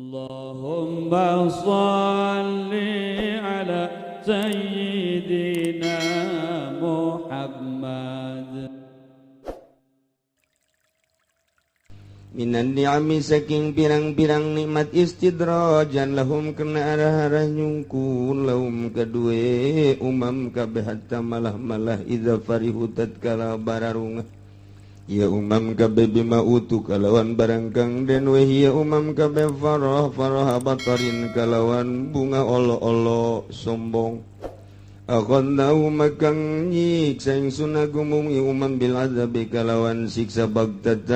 Allahumma shalli ala sayyidina Muhammad. Minan ni'ami saking pirang-pirang nikmat istidrajan lahum kena arah-arah nyungkun lahum kadue umam kabeh hatta malah-malah idza farihu tatkala bararungah ya umam kabeh bima utu kalawan barang kang den weh ya umam kabeh farah farah batarin kalawan bunga olo-olo sombong akhadnahu makang nyiksa ingsun agumum umam bil azabi kalawan siksa bagtatan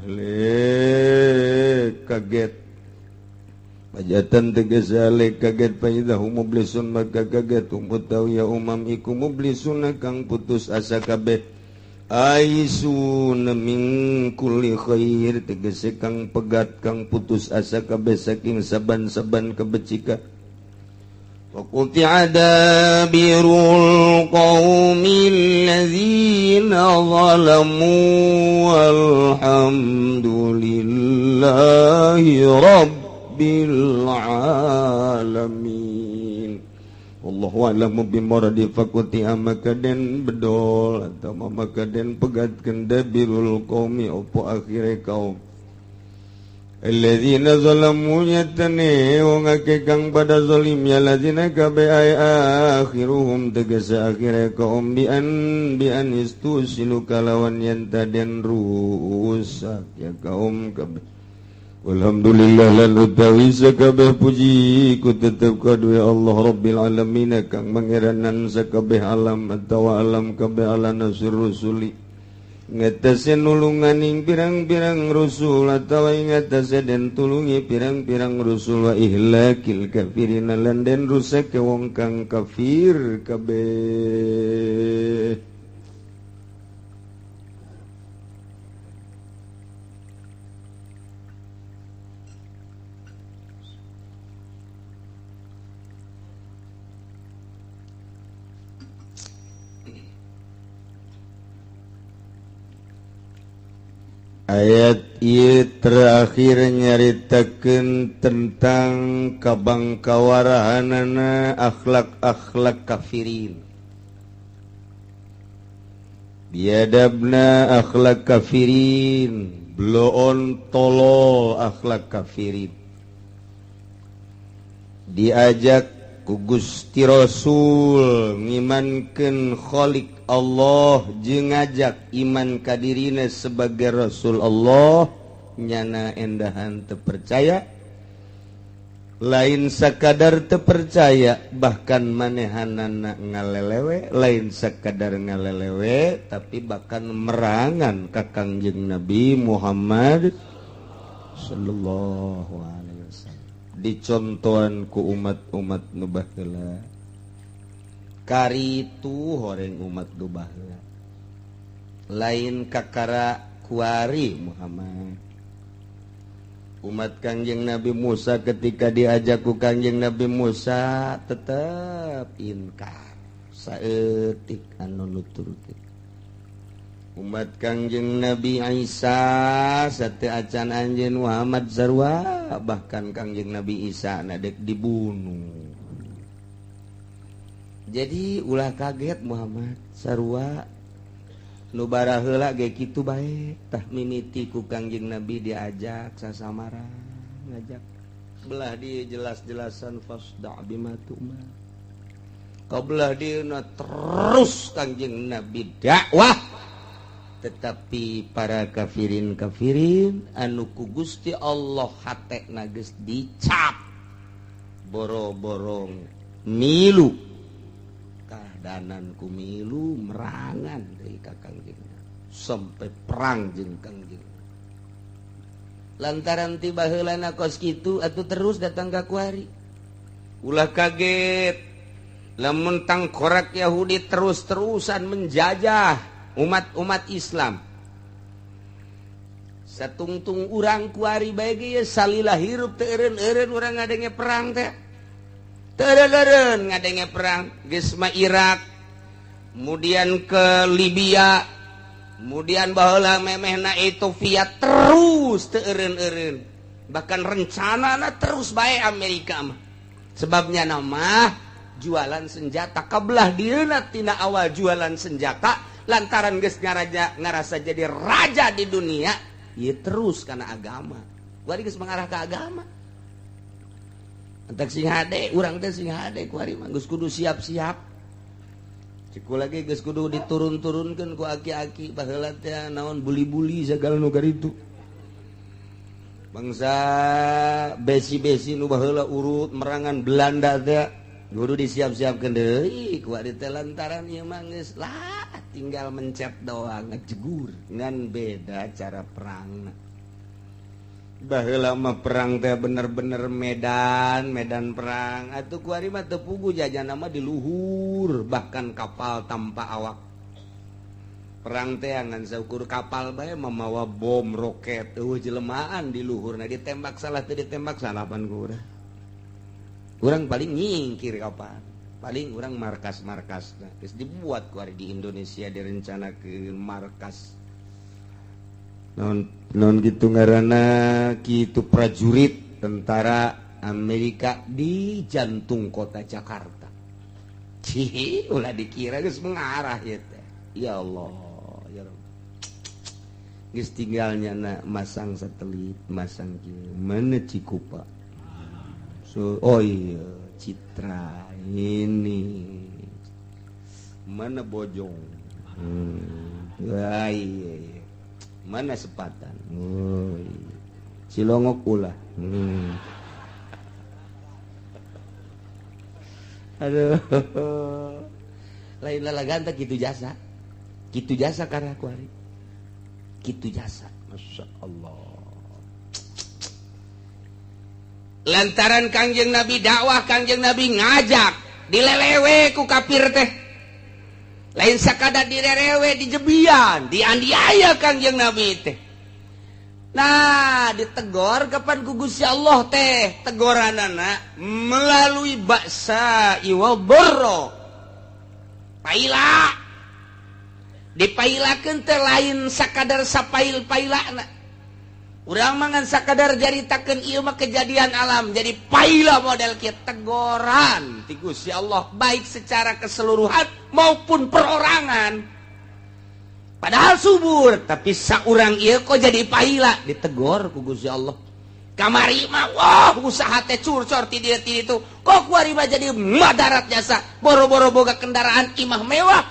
lek kaget pajatan tegese lek kaget paidahu mublisun maka kaget umutau ya umam iku mublisun kang putus asa kabeh aisun min kulli khair tegese kang pegat kang putus asa kabeh saking saban-saban kebecikan. وقطع دابر القوم الذين ظلموا والحمد لله رب العالمين. Wallahu a'lamu bimuradi faquti'a maka den bedol atau maka den pegatkeun dabirul qaumi opo akhire kaum alladzina zalamu yatane wong akeh kang pada zalim ya ladzina kabe ay akhiruhum tegese akhire kaum bi an istusilu kalawan yen taden rusak ya kaum kabe. Walhamdulillah lan utawi sakabeh puji ku tetep kaduwe Allah Rabbil alamin kang mangeranan sakabeh alam atawa alam kabeh ala nasir rusuli ngatasi nulunganing pirang-pirang rusul atawa ngatasi den tulungi pirang-pirang rusul wa ihlakil kafirin lan den rusak wong kang kafir kabeh. Ayat ieu terakhir nyaritakeun tentang kabangkawarahanana akhlak-akhlak kafirin. Biadabna akhlak kafirin, bloon tolol akhlak kafirin. Diajak ku Gusti Rasul ngimankeun Khalik Allah jeung ngajak iman ka dirina sebagai Rasul Allah nyana endahan terpercaya lain sakadar terpercaya bahkan manehanana ngalelewe lain sakadar ngalelewe tapi bahkan merangan ka Kangjeng Nabi Muhammad sallallahu alaihi wasallam dicontohan ku umat-umat nu baheula karitu horeng umat nu baheula lain kakara kuari Muhammad. Umat Kangjeng Nabi Musa ketika diajak ku Kangjeng Nabi Musa tetep inkar saeutik anu nuturkeun. Umat Kangjeng Nabi Isa sate acan anjeun Muhammad sarua bahkan Kangjeng Nabi Isa na dek dibunuh. Jadi ulah kaget Muhammad sarua nu baraheula ge kitu bae tah mimiti ku Kangjeng Nabi diajak sasamara ngajak belah di jelas-jelasan fasda bima tu'mar. Kabelah dieuna terus Kangjeng Nabi dakwah tetapi para kafirin-kafirin anu ku Gusti Allah hatena geus dicap boro-borong milu danan ku milu merangan dari Kangjeng sampai perang jeung Kangjeng lantaran tiba heulana kos kitu atuh terus datang ka kuari ulah kaget lamun tangkorak Yahudi terus-terusan menjajah umat-umat Islam satungtung urang kuari bae ge salila hirup teu eureun-eureun urang ngadenge perang teh teu ngadenge perang geus mah Irak kemudian ke Libya kemudian baheula memehna Ethiopia terus teu eureun-eureun. Bahkan rencanana terus bae Amerika mah. Sebabnya nama jualan senjata kabelah dieuna tina awal jualan senjata lantaran geus ngarasa jadi raja di dunia, ieu terus kana agama. Kuari geus mengarah ke agama. Entek sing hade, urang teh sing hade kuari mah geus kudu siap-siap. Ciku lagi geus kudu diturun-turunkeun ku aki-aki baheula teh naon buli-buli sagala nu garitu. Bangsa besi-besi nu baheula urut merangan Belanda teh kudu disiap-siapkeun deui kuari teh lantaran ieu mah geus lah tinggal mencet doang ngejegur ngan beda cara perangna. Baheula mah perang teh bener-bener medan perang atuh kuari mah teu puguh jajana mah di luhur bahkan kapal tanpa awak. Perang teh ngan saukur kapal bae mamawa bom roket eueuh jelemaan di luhurna ditembak salah teu ditembak salah pan ku urang. Urang paling nyingkir kapal, paling urang markas-markasna geus dibuat kuari di Indonesia direncanakeun markas non gitu ngaranna kitu prajurit tentara Amerika di jantung kota Jakarta. Cih, ulah dikira geus mengarah ieu teh. Ya Allah, ya Rabb. Geus tinggalnya na masang satelit, masang kieu. Mana Cikupa? So, oh iya, Citra ini. Mana Bojong? Wah, iya, iya. Mana Sepatan? Oh, iya. Cilongok ulah. Aduh. Lain lalagan teh kitu jasa. Kitu jasa karena ku ari. Kitu jasa. Masya Allah. Lantaran Kangjeng Nabi dakwah, Kangjeng Nabi ngajak, dilelewe ku kafir teh. Lain sakadar dilelewe dijebian, dianiaya Kangjeng Nabi teh. Nah, ditegor kapan ku Gusti Allah teh, tegoranana melalui baksa iwa borro. Paila. Dipailakeun teh lain sakadar sapail-pailana. Urang mah ngan sakadar jaritakeun ieu mah kejadian alam, jadi paila model kieu tegoran ti Gusti Allah baik secara keseluruhan maupun perorangan. Padahal subur, tapi saurang ieu kok jadi paila, ditegor ku Gusti Allah. Kamari mah wah usaha teh curcor ti dieu ti ditu, kok kuari mah jadi madarat jasa, boro-boro boga kendaraan imah mewah,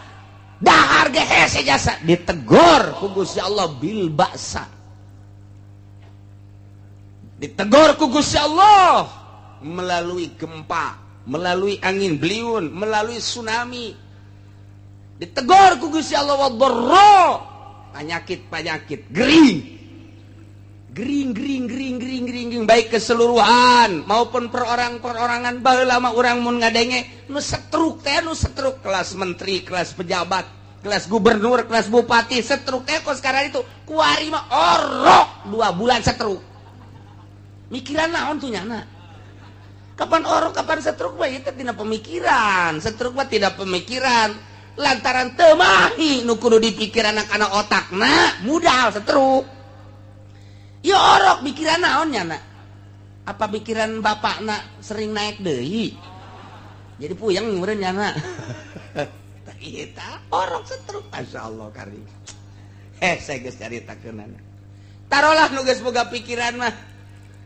dahar ge hese jasa, ditegor ku Gusti Allah bil baksa. Ditegor ku Gusti Allah melalui gempa, melalui angin beliun, melalui tsunami. Ditegor ku Gusti Allah wadharra, penyakit-penyakit gering. Gering gering gering gering gering gering baik keseluruhan maupun perorang-perorangan. Baheula mah urang mun ngadenge nu setruk teh, nu setruk kelas menteri, kelas pejabat, kelas gubernur, kelas bupati, setruk teh kok sekarang itu kuari mah orok 2 bulan setruk. Mikiran naon tuh nyana? Kapan orok, kapan setruk mah itu tidak pemikiran. Setruk mah tidak pemikiran. Lantaran teu mahi nu kudu dipikiran kana otakna, mudal setruk. Ya orok mikiran naon nyana? Apa pikiran bapakna sering naik deui? Jadi puyeng meureun nyana. Tah eta orok setruk, masyaallah karim. Saya geus caritakeunana. Tarolah nu geus boga pikiran mah.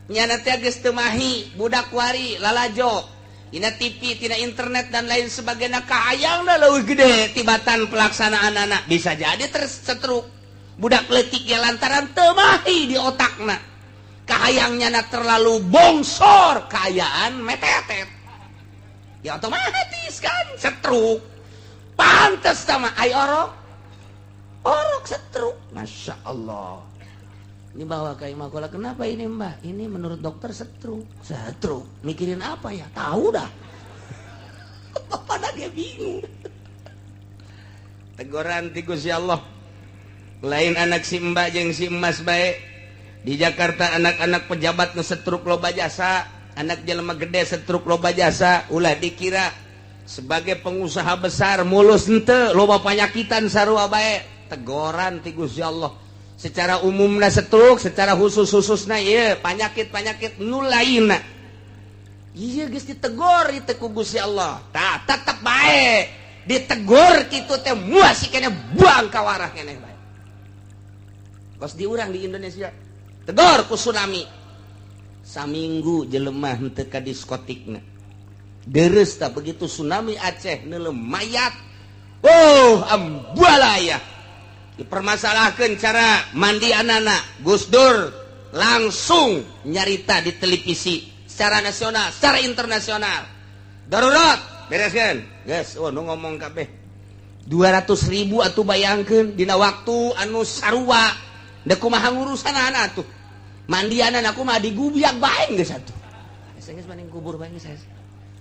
Nyana teh geus teu mahi budak wari lalajo dina TV tina internet dan lain sebagainya kahayangna leuwih gede tibatan pelaksanaan anak bisa jadi tersetruk budak leutik ge lantaran teu mahi di otakna kahayangnya na terlalu bongsor kaayaan metetet ya otomatis kan setruk pantes sama ai orok orok setruk. Masya Allah. Ini bawa ke Imakola, kenapa ini mbak? Ini menurut dokter setruk. Setruk? Mikirin apa ya? Tahu dah. Padahal dia bingung. Teguran ti Gusti Allah. Lain anak si mbak jeung si emas bae. Di Jakarta anak-anak pejabat nu setruk loba jasa, anak jelema gede setruk loba jasa, ulah dikira sebagai pengusaha besar mulus henteu, loba panyakitan sarua bae. Teguran ti Gusti Allah. Secara umumna stroke, secara khusus-khususna ieu panyakit-panyakit nu lainna. Ieu geus ditegor ieu teh ku Gusti Allah. Tah tetep bae ditegor kitu teh muas keneh buang ka warah keneh bae. Kos di urang di Indonesia tegor ku tsunami. Saminggu jelema henteu ka diskotikna. Deres tak begitu tsunami Aceh neuleuh mayat. Oh, ambalaya. Dipermasalahkan cara mandi anak-anak. Gus Dur langsung nyarita di televisi secara nasional, secara internasional. Darurat, bereskan. Guys, oh nu ngomong kabeh. 200.000 atuh bayangkeun dina waktu anu sarua. Da kumaha ngurusan anak tuh. Mandianan aku mah digubiak bae geus atuh. Geus maning kubur bae geus.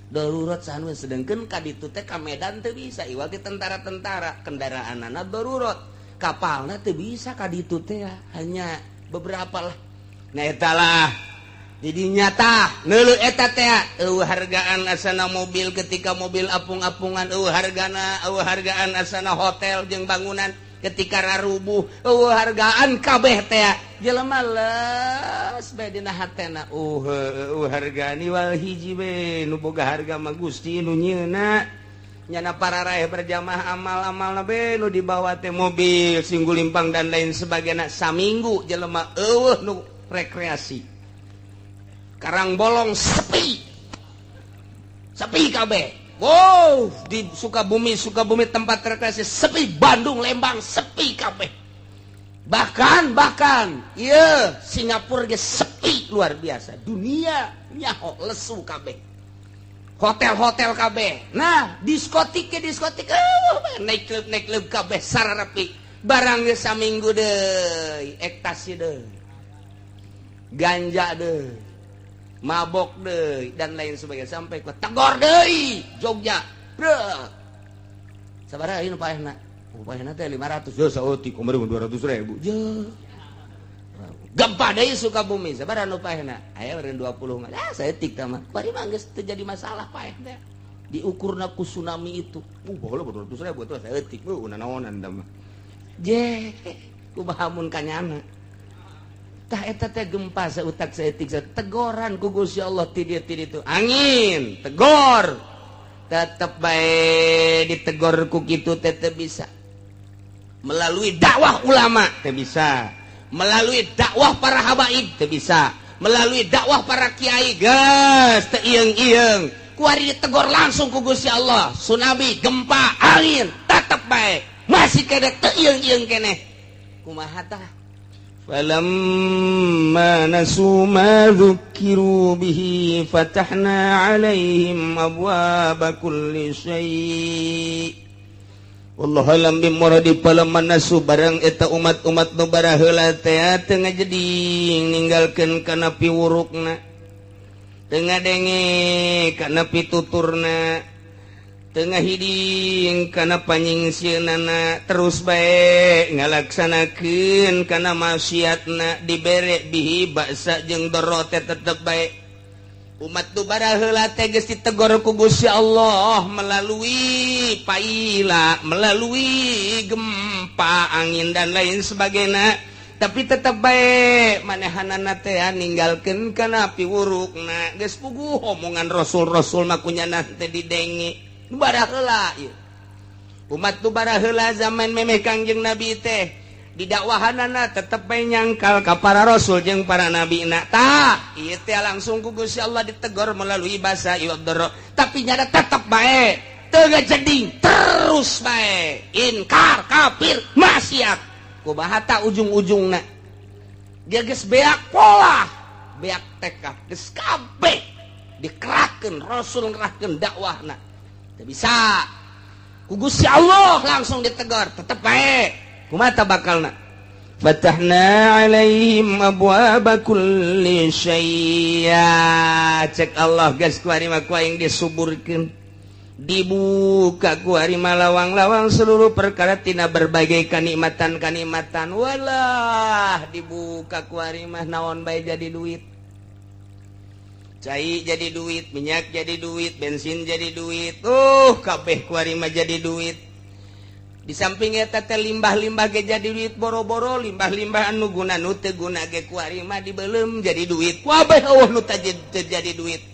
Darurat sanu sedengkeun ka ditu teh ka Medan teu bisa iwal ti tentara-tentara kendaraanana darurat kapalna teu bisa ka ditu teh hanya beberapa lah. Nah eta lah jadi nyata neuleuh eta teh eueuh hargaan asana mobil ketika mobil apung-apungan, eueuh hargana, eueuh hargaan asana hotel jeung bangunan ketika rarubuh, eueuh hargaan kabeh teh jelema leus bae dina hatena. Eueuh hargaan iwal hiji we nu boga harga mah Gusti nu nyieuna. Nyana para raeh berjamaah amal-amalna be nu dibawa teh mobil singgulimpang dan lain sebagainya. Saminggu jelema eueuh nu rekreasi. Karang Bolong sepi. Sepi kabeh. Wow, di Sukabumi, Sukabumi tempat rekreasi sepi, Bandung, Lembang sepi kabeh. Bahkan iya Singapura ge sepi luar biasa. Dunia nyaho lesu kabeh. Hotel-hotel kabeh. Nah, diskotik ke diskotik, naik klub kabeh sararapi. Barang ge saminggu deui, ekstasi deui. Ganja deui. Mabok deui dan lain sebagainya sampai ke tegor deui Jogja. Bro. Sabaraha ieu nu paehna? Oh, paehna teh 500. Yo saeutik kumaha 200.000. Je. Gempa deui Sukabumi, sabaraha nu paehna? Aya eureun 20 mah. Ah, saeutik tah mah. Bari mah geus teu jadi masalah paeh teh. Diukurna ku tsunami itu. Baheula 200.000 tuh saeutik. Nanaonan da mah. Je, kumaha mun kanyana. Tah eta teh gempa sautak saeutik tegoran ku Gusti Allah ti dieu ti ditu. Angin, tegor. Tetep bae ditegor ku kitu teh teu bisa. Melalui dakwah ulama teu bisa. Melalui dakwah para habaib teu bisa. Melalui dakwah para kiai geus teu ieung-ieung. Kuari ditegor langsung ku Gusti Allah. Tsunami, gempa, angin, tetep bae masih keneh teu ieung-ieung keneh. Kumaha tah? فلما نسوا ما ذكروا به فتحنا عليهم أبواب كل شيء والله alam bimuradi. Falamma nasu barang eta umat-umat nu baraheula teh teu ngajeding ninggalkeun kana piwurukna, teu ngadenge kana pituturna, teu ngahiding kana panyingsieunnana, terus bae ngalaksanakeun kana maksiatna dibere bihi baksa jeung doro teh tetep bae. Umat nu baraheula teh geus ditegor ku Gusti Allah melalui paila, melalui gempa, angin dan lain sebagainya, tapi tetep bae manehanana teh ninggalkeun kana piwurukna. Geus puguh omongan rasul-rasul mah kunyana teh didenge. Baraheula ieu umat tu baraheula zaman memeh Kangjeng Nabi teh didakwahanana tetep bae nyangkal ka para rasul jeung para nabi na. Tah ieu teh langsung ku Gusti Allah ditegor melalui basa iwad, tapi nyada tetep bae teu ngajeding, terus bae inkar, kafir, maksiat. Kumaha tah ujung-ujungna? Dia geus beak pola, beak tekad, geus kabeh dikerahkeun rasul, ngerahkeun dakwahna teu bisa. Ku Gusti Allah langsung ditegur, tetep bae. Kumaha bakalna? Fatahna alaihim abwaaba kulli syai'. Cek Allah geus kuari mah ku aing disuburkeun, dibuka kuari mah lawang-lawang seluruh perkara tina berbagai kanikmatan-kanikmatan. Walah, dibuka kuari mah naon bae jadi duit, cai jadi duit, minyak jadi duit, bensin jadi duit, kabeh kuari mah jadi duit. Di samping eta teh limbah-limbah ge jadi duit boro-boro, limbah-limbah anu guna nu teu guna ge kuari mah dibeuleum jadi duit. Kabeh eueuh nu jadi duit.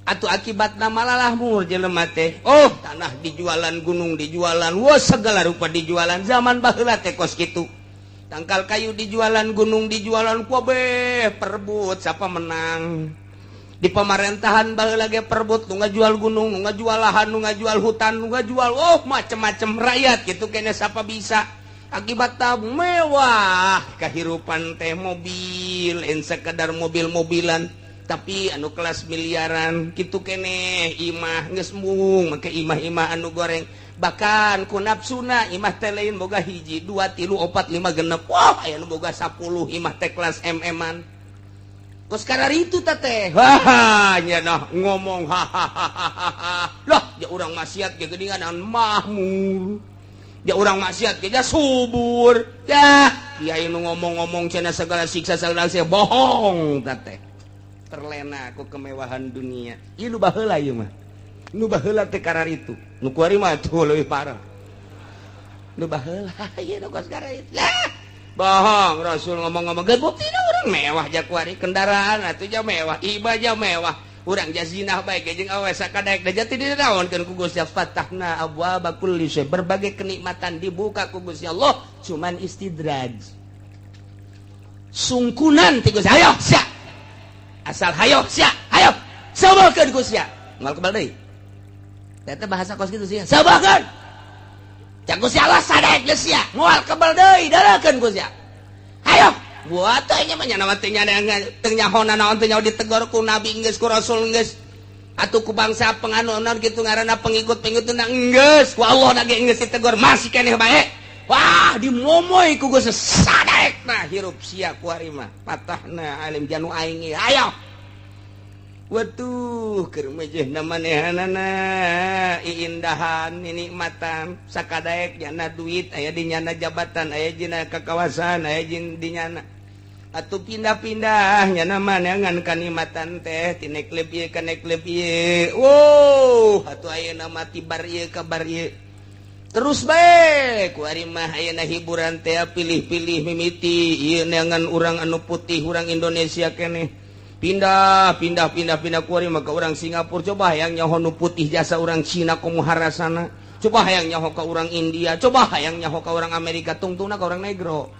Atuh akibatna malalah mur jelema teh. Oh, tanah dijualan, gunung dijualan, wah segala rupa dijualan. Zaman baheula teh kos kitu. Tangkal kayu dijualan, gunung dijualan, kabeh perebut siapa menang. Di pemerintahan baheula ge perebut, nu ngajual gunung, nu ngajual lahan, nu ngajual hutan, nu ngajual oh macem-macem rakyat gitu kene siapa bisa. Akibatna mewah kehidupan teh mobil, en sekedar mobil-mobilan tapi anu kelas miliaran gitu kene imah geus mung make imah-imah anu goreng. Bahkan ku nafsuna imah teh lain boga 1 2 3 4 5 6, wah aya nu boga 10 imah teh kelas MM-an. Kos kararitu teh wah nya nah ngomong hahaha lah ja urang maksiat ge geuningan mahmur, ja urang maksiat ge subur ya kiai nu ngomong-ngomong cenah segala siksa segala siksa bohong teh terlena ku kemewahan dunia. Ieu nu baheula ieu mah, nu baheula teh kararitu, nu kuari mah tuh leuwih parah. Nu baheula ieu nu kos kararitu lah bohong. Rasul ngomong-ngomong geus buktina urang mewah ja kuari kendaraan atuh ja mewah, iba ja mewah, urang ja zinah bae ge jeung awe sakadaek da jati dinaonkeun ku Gusti Allah. Fatahna abwaaba kulli syai, berbagai kenikmatan dibuka ku Gusti Allah, cuman istidraj sungkunan ti Gusti. Hayo sia, asal hayo sia, hayo sabarkeun ku sia, moal kebal deui. Eta bahasa kos kitu sia, sabarkeun cak Gusti Allah sadaek geus sia, moal kebal deui darakeun ku sia. Hayo buat teh nya mah nya teh nya teu nyahona naon teh nyaho ditegor ku nabi geus ku rasul geus atuh ku bangsa penganut kitu ngaranna pengikut-pengikut na geus ku Allah na ge geus ditegor masih keneh bae. Wah dimomoy ku Gusti sadaek nah hirup sia ku ari mah patahna alim janu aing hayo. Watuh keur mejehna manehanana iindahan nikmatan sakadaek nyana duit aya di nyana jabatan aya dina kakawasan aya di nyana atuh pindah-pindah nyana maneangan kanikmatan teh ti klub ieu ka klub ieu. Wow atuh ayeuna mah ti bar ieu ka bar ieu terus bae ku ari mah ayeuna hiburan teh pilih-pilih mimiti ieu neangan urang anu putih urang Indonesia keneh pindah pindah pindah pindah kuari maka orang Singapura coba hayang nyaho nu putih jasa orang Cina komo harasana, coba hayang nyaho ka orang India, coba hayang nyaho ka orang Amerika, tungtungna ka orang negro.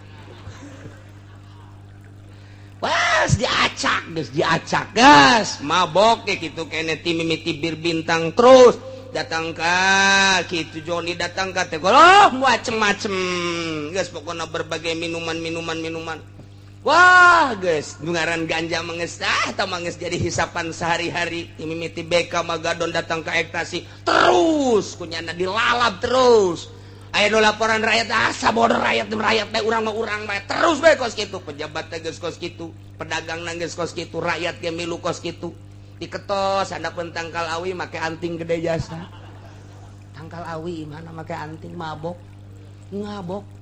Wah diacak geus diacak gas mabok ge kitu kene ti mimiti bir bintang terus datang ka kitu Joni datang ka teh oh macem-macem geus pokona berbagai minuman-minuman minuman. Wah guys, ngaran ganja manges ah tah manges jadi hisapan sehari-hari. Mimiti BK Magadon datang ke ektasi terus kunyana dilalap terus. Aya nu laporan rakyat asa bodoh rakyat rakyat bae urang mah urang bae terus bae kos kitu. Pejabat teh geus kos kitu, pedagang geus kos kitu, rakyat ge milu kos kitu. Diketos handapeun tangkal awi make anting gede jasa. Tangkal awi mana make anting mabok. Ngabok.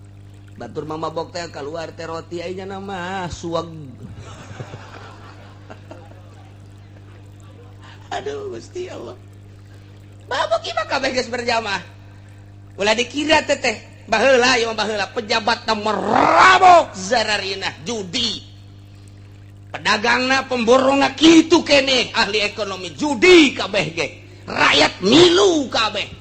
Batur mama mabok teh keluar teh roti aya nama suag. Aduh Gusti Allah. Mabok ieu mah kabeh geus berjamaah. Ulah dikira teh teh baheula ieu mah baheula pejabat teh merabok zararina judi. Pedagangna pemborongna kitu keneh ahli ekonomi judi kabeh ge. Rakyat milu kabeh.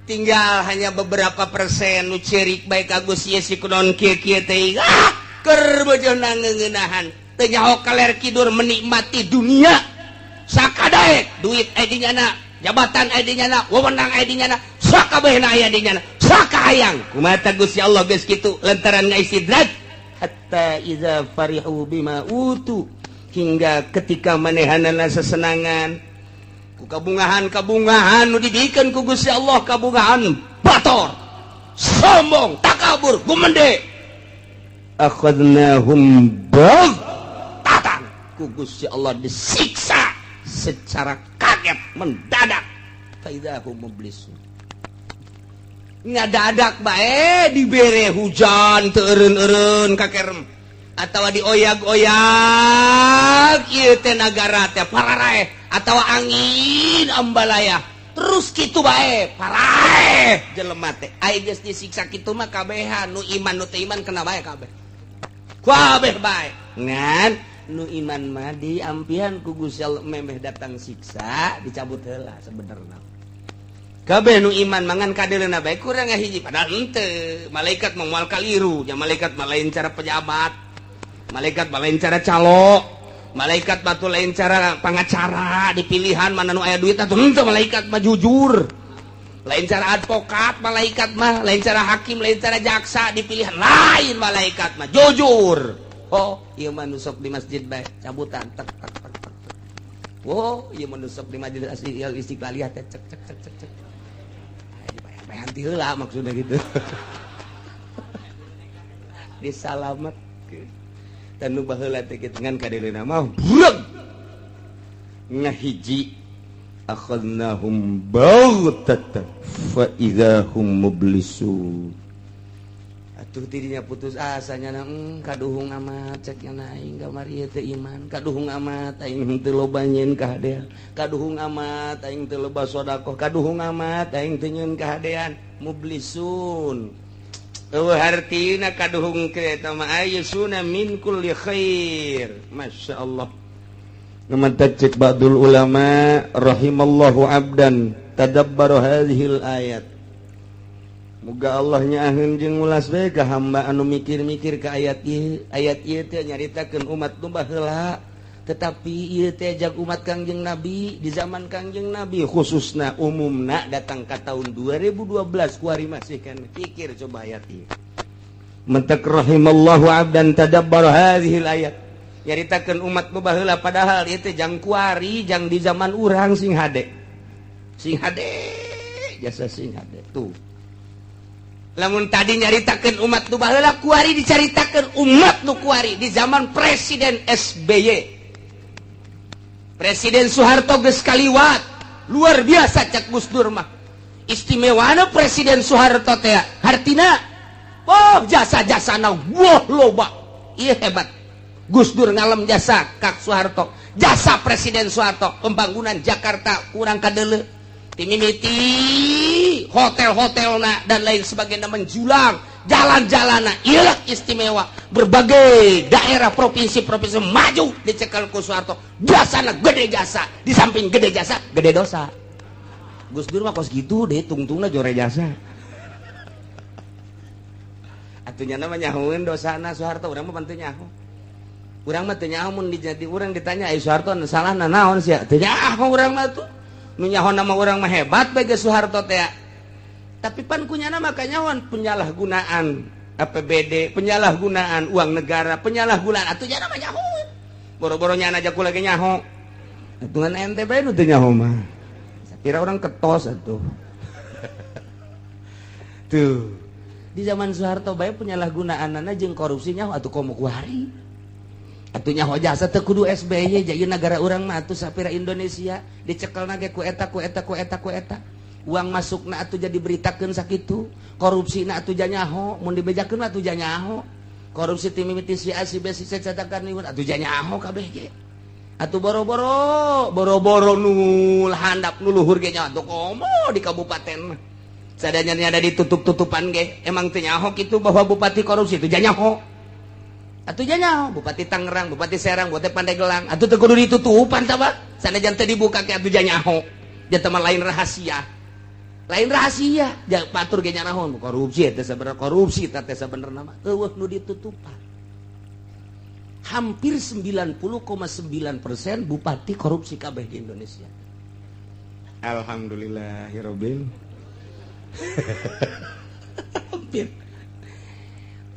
Tinggal hanya beberapa persen nu cerik bae ka Gusti si kunaon kieu-kieu teh ah keur bojona ngeuneunahan teu nyaho kaler kidur menikmati dunia sakadaek duit aya di nyana jabatan aya di nyana wewenang aya di nyana sakabehna aya di nyana sakahayang kumaha ta Gusti Allah geus kitu lantaran ngaistidraj hatta iza farihu bima utu hingga ketika manehanana sesenangan ku kabungahan-kabungahan nu dibikeun ku Gusti Allah kabungahan bator sombong takabur gumende akhadnahum baghtatan ku Gusti Allah disiksa secara kaget mendadak faidahum mublisun ngadadak bae dibere hujan teu eureun-eureun kakerem atawa dioyag-oyag ieu teh nagara teh pararaeh atawa angin ambalaya terus kitu bae paraeh. Kabeh jelema teh ai geus disiksa kitu mah kabehan nu iman nu teu iman kena bae kabeh. Kabeh bae. Ngan nu iman mah diampihan ku Gusti Allah memeh datang siksa dicabut heula sebenarnya. Kabeh nu iman mangan kadeleuna bae kurang hiji padahal henteu. Malaikat mah moal kaliru, nya malaikat mah lain cara pejabat. Malaikat mah lain cara calo. Malaikat batu lain cara pangacara di pilihan mana nu aya duit atuh henteu malaikat mah jujur. Lain cara advokat malaikat mah, lain cara hakim, lain cara jaksa di pilihan lain malaikat mah jujur. Oh, ieu mah nu sok di masjid bae cabutan tek tek tek tek. Oh, ieu mah nu sok di majelis istiqlaliyah teh cek cek cek cek cek. Dibayar-bayaran ti heula maksudna gitu. Disalametkeun. Dan nu baheula teh kitu ngan kadeleuna mah breg. Ngahiji akhadnahum baghtatan fa idzahum mublisun. Atuh tidinya putus asanya na kaduhung amat cek nya aing kamari ieu teu iman, kaduhung amat aing teu loba nyeun kahadean, kaduhung amat aing teu loba sedekah, kaduhung amat aing teu nyeun kahadean. Mublisun. Eueuh hartina kaduhung eta mah ayyusuna min kulli khair. Masyaallah. Ngemantak cek ba'dul ulama rahimallahu abdan tadabbara hadhil ayat. Muga Allah nyaaheun jeung ngulas bae ka hamba anu mikir-mikir ka ayat ieu. Ayat ieu teh nyaritakeun umat nu baheula, tetapi ieu teh jag umat Kangjeng Nabi di zaman Kangjeng Nabi khususna umumna datang ka tahun 2012 kuari masih kan pikir coba ayat ieu. Mentak rahimallahu abdan tadabbara hadhil ayat. Nyaritakeun umat nu baheula padahal ieu teh jang kuari jang di zaman urang sing hade. Sing hade jasa sing hade tuh. Lamun tadi nyaritakeun umat nu baheula kuari dicaritakeun umat nu kuari di zaman Presiden SBY. Presiden Soeharto geus kaliwat. Luar biasa cak Gus Dur mah. Istimewana Presiden Soeharto teh hartina oh jasa-jasana wah loba. Ieu hebat. Gus Dur ngalem jasa Kak Soeharto, jasa Presiden Soeharto pembangunan Jakarta kurang kadele timimiti hotel-hotelna dan lain sebagainya menjulang jalan-jalanna ieu istimewa berbagai daerah provinsi-provinsi maju dicekal ku Soeharto jasana gede jasa di samping gede jasa gede dosa. Gus Dur mah kos gitu deh tungtungna jore jasa atuh nya mah nyahoeun dosana Soeharto urang mah pan teu nyaho. Urang mah teu nyaho mun dijadi urang ditanya ai Soeharto salahna naon sia teu nyaho urang mah tuh nu nyaho nama urang mah hebat bae geus Soeharto teh. Tapi pan kunyana mah kanyahoan penyalahgunaan APBD, penyalahgunaan uang negara, penyalahgunaan atuh nya mah nyaho. Boro-boro nyana aja ku lagi nyaho. Atuh ngan ente bae nu teu nyaho mah. Sakira urang ketos atuh. Tuh. Di zaman Soeharto bae penyalahgunaanana jeung korupsi nyaho atuh komo kuari. Atuh nyaho jasa teu kudu SBY jadi negara urang mah atuh sapira Indonesia dicekelna ge ku eta ku eta ku eta ku eta. Uang masukna atuh jadi beritakeun sakitu, korupsina atuh janyaho, mun dibejakeun mah atuh janyaho. Korupsi ti mimiti si A si B si C catakan ieu atuh janyaho kabeh ge. Atuh boro-boro, boro-boro nu handap nu luhur ge nya atuh komo di kabupaten mah. Sadayana ada ditutup-tutupan ge, emang teu nyaho kitu bahwa bupati korupsi itu janyaho. Atuh janyaho Bupati Tangerang, Bupati Serang, Bupati Pandeglang, atuh teu kudu ditutupan tah Pak. Sanajan teu dibuka ke atuh janyaho. Jatah mah lain rahasia. Lain rahasia, jangan patur ge nyarahon korupsi teh sabenerna korupsi teh sabenerna mah eueuh nu ditutupan. Hampir 90,9% bupati korupsi kabeh di Indonesia. Alhamdulillahirabbil. Hampir.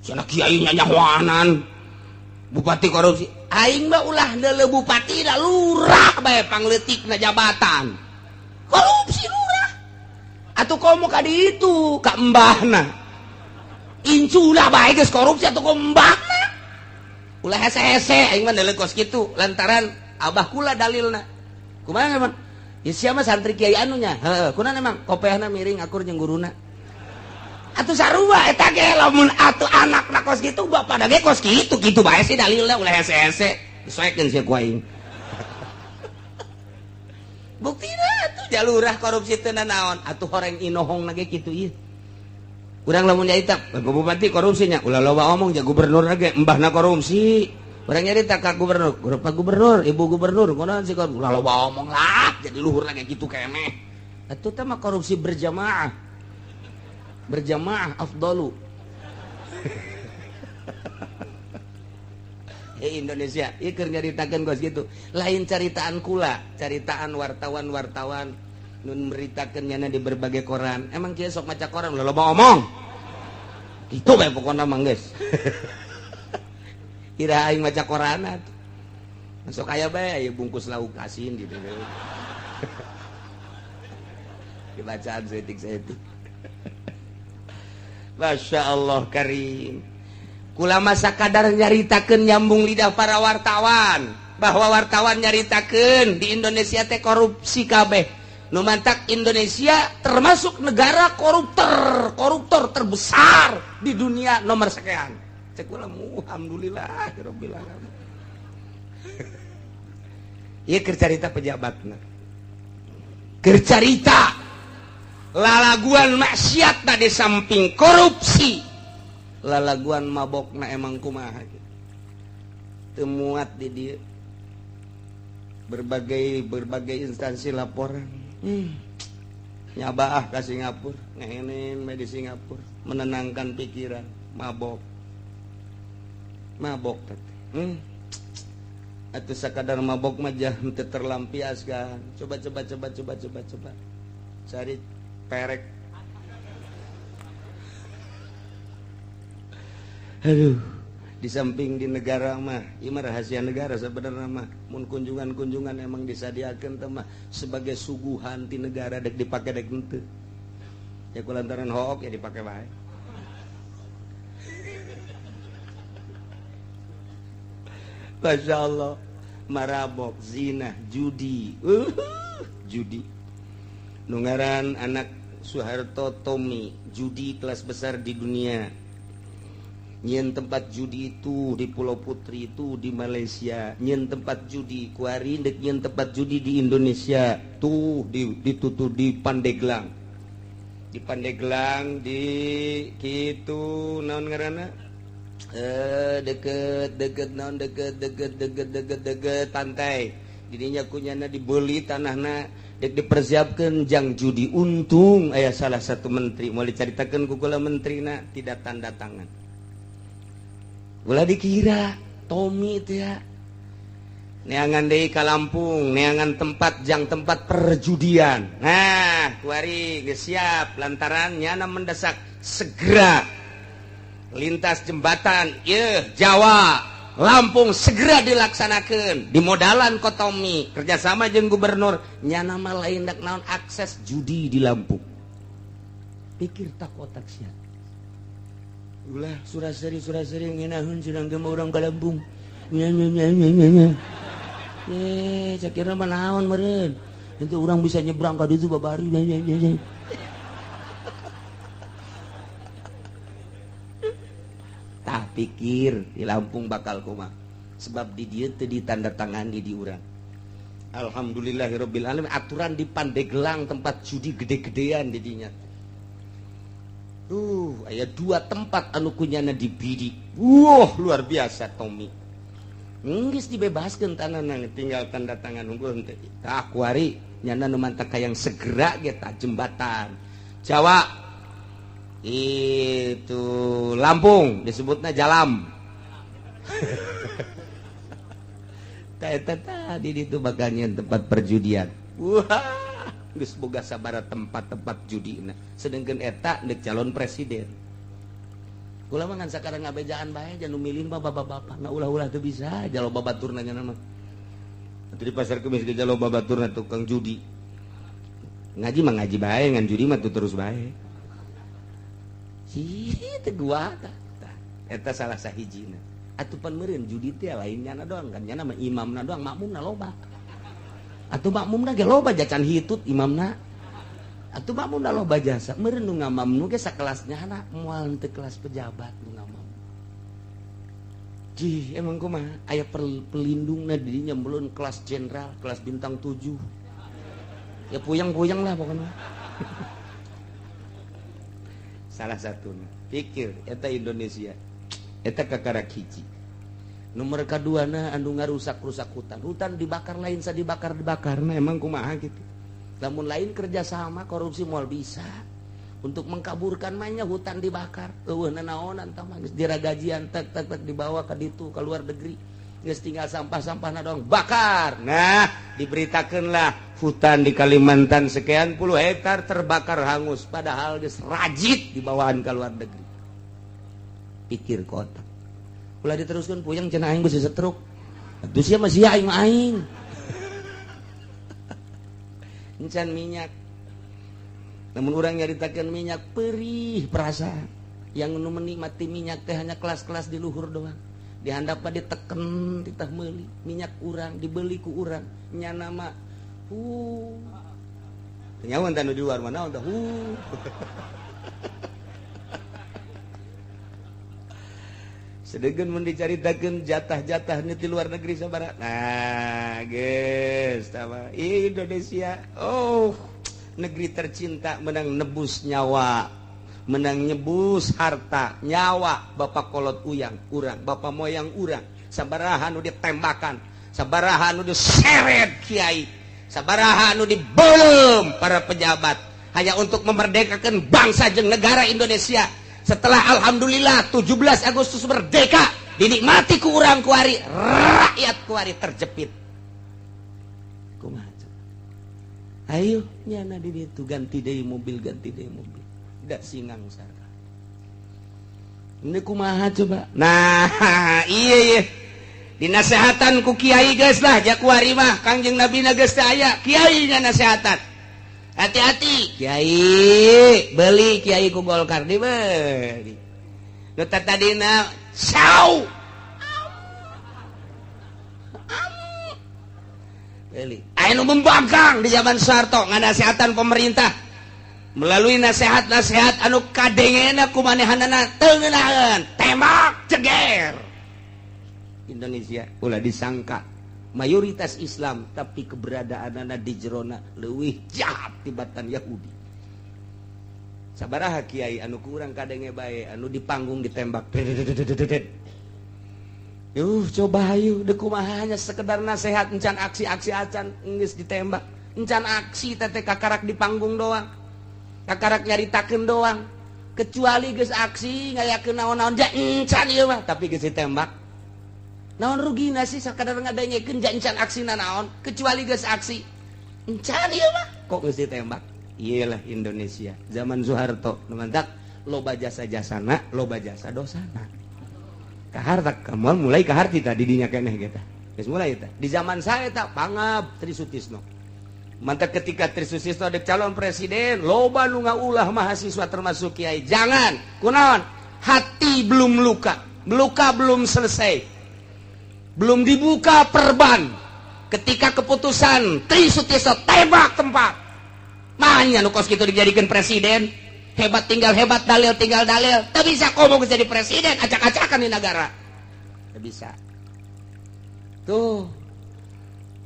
Cenah kiai nyanyahoanan bupati korupsi. Aing mah ulah deuleu bupati da lurah bae pangleutikna jabatan. Korupsi lurah. Atuh komo ka ditu ka embahna. Inculah bae geus korupsi atuh komo embahna. Ulah hese-hese aing mah deuleu kos kitu lantaran abah kula dalilna. Kumaha emang? Ya sia mah santri kiai anu nya. Heeh, kunaon emang kopeahna miring akur jeung guruna. Atuh sarua eta ge lamun atuh anakna kos kitu bapana ge kos kitu kitu bae sih dalilna ulah hese-hese. Disoekeun sia ku aing. Buktina atuh Ya lurah korupsi teu nanaon atuh horeng inohong na ge kitu ieu. Urang lamun nyarita bupati korupsinya ulah loba omong ja gubernur ge embahna korupsi. Urang nyarita ka gubernur, Pak gubernur, ibu gubernur kunaon sih ulah loba omong lah jadi luhur ge kitu keneh. Atuh teh mah korupsi berjamaah. Berjamaah afdalu. Indonesia ieu keur nyaritakeun kos kitu. Lain caritaan kula, caritaan wartawan-wartawan nun meritakeun nyana di berbagai koran. Emang kieu sok maca koran ulah loba omong. Kitu bae pokona mah geus. Ira aing maca koran atuh. Sok aya bae aya bungkus lauk asin gitu. Dibacaan saeutik-saeutik. Masya Allah karim. Kula masa kadar nyaritakeun nyambung lidah para wartawan bahwa wartawan nyaritakeun di Indonesia teh korupsi kabeh. Nu mantak Indonesia termasuk negara koruptor terbesar di dunia nomor sekian. Cek kula alhamdulillah rabbil alamin. Ieu keur carita pejabatna. Keur carita lalaguan maksiat di samping korupsi. Lalaguan mabokna emang kumaha gitu. Teu muat di dieu. Berbagai instansi laporan. Nyabaah ka Singapura, ngehenen we di Singapura, menenangkan pikiran, mabok. Mabok teh. Atuh sakadar mabok mah jah teu terlampiaskan. Coba coba coba coba coba coba. Cari perek. Aduh, di samping di negara mah, ieu mah rahasia negara sebenarnya mah. Mun kunjungan-kunjungan emang disadiakeun teh mah sebagai suguhan ti negara dek dipake dek henteu. Ya kulantaran hook ya dipake bae. Masya Allah, marabok, zina, judi. Judi. Nu ngaran anak Soeharto Tommy, judi kelas besar di dunia. Nyen tempat judi itu di Pulau Putri itu di Malaysia, nyen tempat judi kuari dek nyen tempat judi di Indonesia tuh ditutup di Pandeglang. Di Pandeglang di kitu naon ngaranna? Deket deket naon deket deket deket deket deket pantai. Didinya kunyana dibeli tanahna dek dipersiapkan jang judi. Untung aya salah satu menteri mau dicaritakeun ku kula menterina tidak tanda tangan. Ulah dikira Tommy itu ya neangan deui ka Lampung, neangan tempat jang tempat perjudian. Nah, kuari geus siap lantaran nyana mendesak segera lintas jembatan ieu Jawa Lampung segera dilaksanakeun. Dimodalan ku Tommy kerjasama jeung gubernur nyana mah lain dak naon akses judi di Lampung. Pikir tak otak sia. Ulah suraseri ngeunahun sedang ge urang ka Lampung. Nya nya nya nya nya. Eh, sakira mah naon meureun. Henteu urang bisa nyebrang ka ditu babari nya nya nya. Tah pikir di Lampung bakal kumaha. Sebab di dieu teu ditandatangani di urang. Alhamdulillahirabbil alamin aturan di Pandeglang tempat judi gede-gedean di dinya. Aya dua tempat anu kunyana dibidik. Wah, luar biasa Tommy. Geus dibebaskeun tanahna tinggal tanda tangan unggul henteu. Tah kuari nyana nu mantak hayang segera ge tah jembatan. Jawa itu Lampung disebutna Jalam. Tah eta tadi ditu bakal nyeun tempat perjudian. Wah. Geus boga sabaraha tempat-tempat judina. Sedengkeun eta deuk calon presiden. Kula mah ngan sakarang ngabejaan bae jan nu milih mah bapak-bapak. Na ulah-ulah teu bisa jalo babaturna nya mah. Atuh di pasar kemis ge jalo babaturna tukang judi. Ngaji mah ngaji bae ngan judi mah terus bae. Sih teu gua tah. Eta salah sahijina. Atuh pan meureun judi teh lain nyana doang kan nyana mah imamna doang makmumna loba. Atuh makmumna ge loba jacan hitut imamna. Atuh makmumna loba jasa. Meureun nu ngamamnu ge sakelasnya na moal teu kelas pejabat nu ngamam. Jih, emang kumaha aya pelindungna di dinya melun kelas jenderal, kelas bintang 7. Ya puyeng-puyeng lah pokoknya. Salah satu pikir eta Indonesia eta kakarak hiji. Nomor kadua na anu ngarusak-rusak hutan. Hutan dibakar lain sa dibakar-dibakar. Nah emang kumaha gitu. Lamun lain kerjasama korupsi moal bisa. Untuk mengkaburkan manya hutan dibakar. Eueuh nanaonan tah mah geus diragajian tek tek tek dibawa ka ditu ka luar negeri. Geus tinggal sampah-sampahna doang bakar. Nah, diberitakeunlah hutan di Kalimantan sekian puluh hektar terbakar hangus padahal geus rajit dibawaan ka luar negeri. Pikir kota. Ulah diteruskeun puyeng cenah aing geus setruk. Atuh sia mah sia aing mah aing. Encan minyak. Namun urang nyaritakeun minyak perih perasaan. Yang nu menikmati minyak teh hanya kelas-kelas di luhur doang. Dihandap diteken titah meuli minyak urang dibeli ku urang nyana mah nyawan tanu di luar mana udah sedegeun mun dicaritakeun jatah-jatah nu di luar negeri sabaraha. Nah geus tah Indonesia oh negeri tercinta menang nebus nyawa, menang nyebus harta nyawa bapak kolot uyang urang bapak moyang urang sabaraha nu ditembakan, sabaraha nu diseret kiai, sabaraha nu dibelem para pejabat hanya untuk memerdekakan bangsa jeung negara Indonesia. Setelah alhamdulillah 17 Agustus merdeka dinikmati ku urang kuari, rakyat kuari terjepit. Kumaha coba? Ayo nyana di ditu ganti deui mobil, ganti deui mobil. Tidak singang sarka. Ini kumaha coba? Nah, iya iya. Dinasehatan ku kiai geus lah jakuari mah Kangjeng Nabi na geus teu aya, kiai nya nasehatan. Hati-hati kiai, beli kiai ku Golkar dibeli. Nu tadina sau. Beli. Aya nu membangkang di zaman Soeharto nganasehatan pemerintah. Melalui nasihat-nasihat anu kadengena ku manehanana teu ngeunaheun, tembak ceger. Indonesia ulah disangka mayoritas Islam tapi keberadaanana di jerona leuwih jahat tibatan Yahudi. Sabaraha kiai anu kurang kadenge bae anu di panggung ditembak. Yuh coba hayu deuk kumaha hanya sekedar nasihat encan aksi-aksi acan geus ditembak. Encan aksi teh kakarak di panggung doang. Kakarak nyaritakeun doang. Kecuali geus aksi ngayakeun naon-naon ja encan ieu mah tapi geus ditembak. Naon rugina sih sakadar ngadengekeun ja encan aksina naon kecuali geus aksi. Encan ieu mah kok geus ditembak. Iyalah Indonesia zaman Soeharto nu mantak loba jasa-jasana, loba jasa dosana. Kaharta kamu mulai kaharti tadi dinya keneh kita. Geus mulai eta. Di zaman saya eta pangab Tri Sutisno. Mantak ketika Tri Sutisno ada calon presiden, loba nu ngaulah mahasiswa termasuk kiai. Jangan, kunaon? Hati belum luka, luka belum selesai. Belum dibuka perban. Ketika keputusan Tri Sutisno tembak tempat. Mahnya nu kos kitu dijadikan presiden. Hebat tinggal hebat, dalil tinggal dalil. Teu bisa komo jadi presiden, acak-acakan di negara. Teu bisa. Tuh.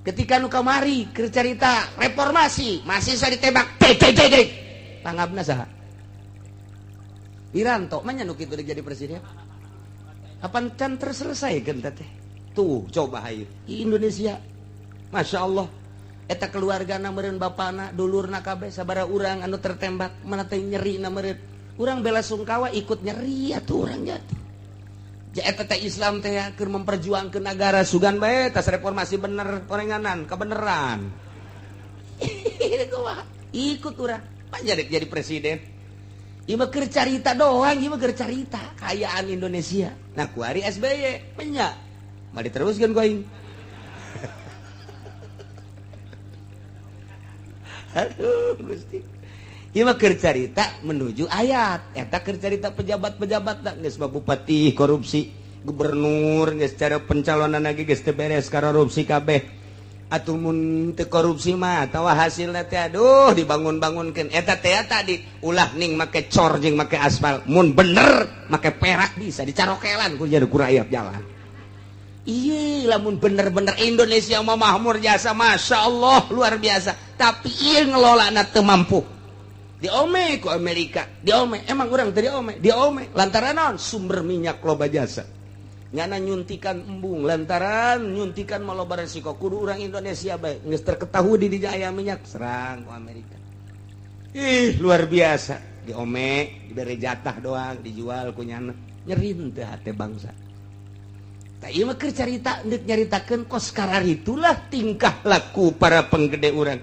Ketika nu kamari keur carita reformasi, mahasiswa ditembak, dek dek dek dek. Pangabna saha? Wiranto mah nya nu kitu jadi presiden. Kapan can terselesaikeun teh? Tuh coba hayu Indonesia. Masya Allah. Eta keluargana meureun bapana, dulurna kabeh sabaraha urang anu tertembak, mana teh nyerina meureun. Urang bela sungkawa ikut nyeri atuh urang nya. Ja eta teh Islam teh keur memperjuangkeun negara sugan bae tas reformasi bener orenganan kebeneran. Ikut urang. Panjang jadi presiden. Ieu mah keur carita doang, ieu mah keur carita kaayaan Indonesia. Nah kuari SBY nya. Mah diteruskeun ku aing. Aduh Gusti. Ieu mah keur carita menuju ayat. Eta keur carita pejabat-pejabat da geus mah bupati korupsi, gubernur geus cara pencalonan lagi geus teu beres korupsi kabeh. Atuh mun teu korupsi mah atawa hasilna teh aduh dibangun-bangunkeun. Eta teh tadi ulah ning make cor jeung make aspal. Mun bener make perak bisa dicarokelan ku jadi ku rakyat jalan. Iya lamun bener-bener Indonesia mah makmur jasa, Masya Allah luar biasa. Tapi iya ngelola na teu mampu. Diome ku Amerika, diome. Emang urang teu diome, diome. Lantaran naon? Sumber minyak loba jasa. Nyana nyuntikan embung, lantaran nyuntikan mah loba resiko. Kudu urang Indonesia bae geus terketahui di dinya aya minyak, serang ku Amerika. Ih, luar biasa. Diome, diberi jatah doang, dijual ku nyana. Nyerin teh hate bangsa. Tak ieu mah keur carita deuk nyaritakeun kos kararitulah tingkah laku para penggede urang.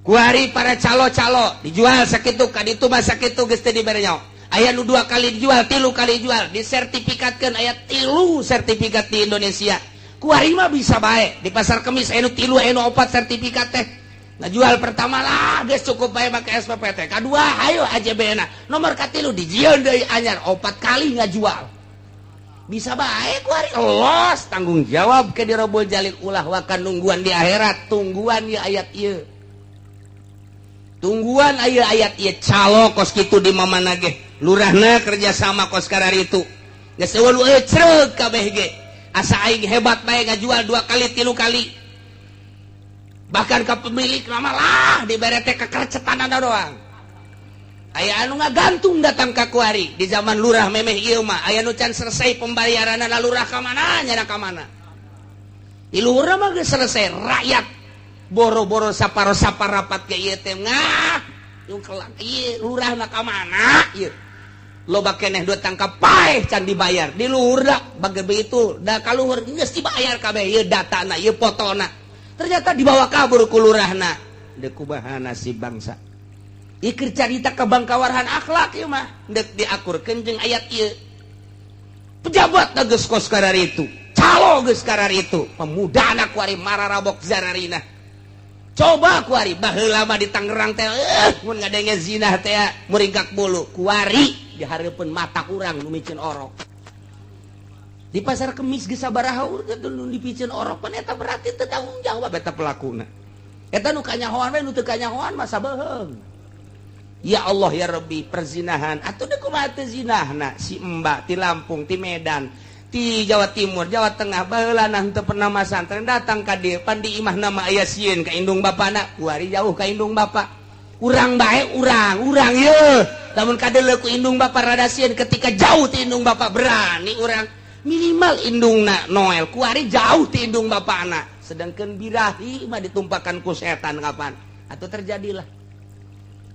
Kuari para calo-calo dijual sakitu ka ditu mah sakitu geus teu dibere nyaho. Aya nu 2 kali dijual, 3 kali dijual, disertifikatkeun aya 3 sertifikat di Indonesia. Kuari mah bisa bae di pasar Kemis aya nu 3 aya nu 4 sertifikat teh. Ngajual pertama lah geus cukup bae make SPPT. Kadua ayo AJB na. Nomor katilu dijieun deui anyar 4 kali ngajual. Bisa baik kuari los tanggung jawab ke dirobol jalil ulah wakan nungguan di akhirat, tungguan ya ayat ieu, tungguan aya ayat ieu calo kos kitu di mamana ge lurahna kerja sama kos kararitu geus eueuh nu ecreug kabeh ge asa aing hebat bae ngajual 2 kali 3 kali bahkan ka pemilik lama lah dibere teh kekercetanana doang. Aya anu ngagantung datang ka kuari di zaman lurah memeh ieu mah aya nu can selesai pembayaranna lurah ka mana nyana ka mana. Di lurah mah geus selesai rakyat boro-boro saparo-saparapat ge ieu teh ngah yung kelak ieu lurahna ka mana ieu. Loba keneh duit tangkap paeh can dibayar di lurah bager begitu da ka luhur geus dibayar kabeh ieu datana ieu fotona. Ternyata dibawa kabur ku lurahna. Deuk kumaha nasib bangsa. Ikir carita kebangkawarhan akhlak ieu mah deuk diakurkeun jeung ayat ieu. Pejabat geus kos kararitu, calo geus kararitu, pemuda anak kuari mararabok zararina. Coba kuari baheula mah di Tangerang teh mun ngadenge zinah teh muringkak bulu, kuari dihareupeun mata urang nu miceun orok. Di pasar Kemis geus sabaraha urang nu dipiceun orok pan eta berarti teu tanggung jawab eta pelakuna. Eta nu kanyahoan we nu teu kanyahoan mah sabeuheung. Ya Allah ya Rabbi perzinahan atuh deuk kumaha teu zinahna si Mbak ti Lampung ti Medan ti Jawa Timur Jawa Tengah baheula nah teu pernah masantren datang ka dieu pan di imahna mah aya sieun ka indung bapana kuari jauh ka indung bapa urang bae urang urang yeuh lamun kadeuleu ku indung bapa rada sieun ketika jauh ti indung bapa berani urang minimal indungna Noel kuari jauh ti indung bapana sedangkan birahi mah ditumpakan ku setan kapan atuh terjadilah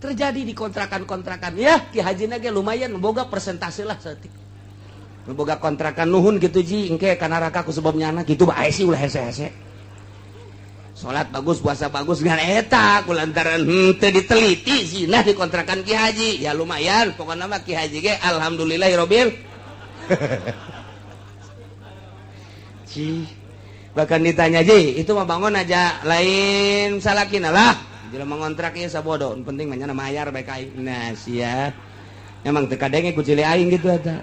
terjadi di kontrakan-kontrakan ya Ki Haji ge lumayan boga persentase lah saeutik boga kontrakan nuhun gitu ji engke ka neraka ku sebab nyana gitu bae sih ulah hese-hese salat bagus puasa bagus ngan eta ku lantaran henteu diteliti zinah di kontrakan Ki Haji ya lumayan pokona mah Ki Haji ge alhamdulillahirabbil ji bahkan ditanya ji itu mah bangun aja lain salakina lah jelema ngontrak ieu sabodo penting mah nyana mayar bae ka aing nah sia emang teu kadenge ku cili aing gitu eta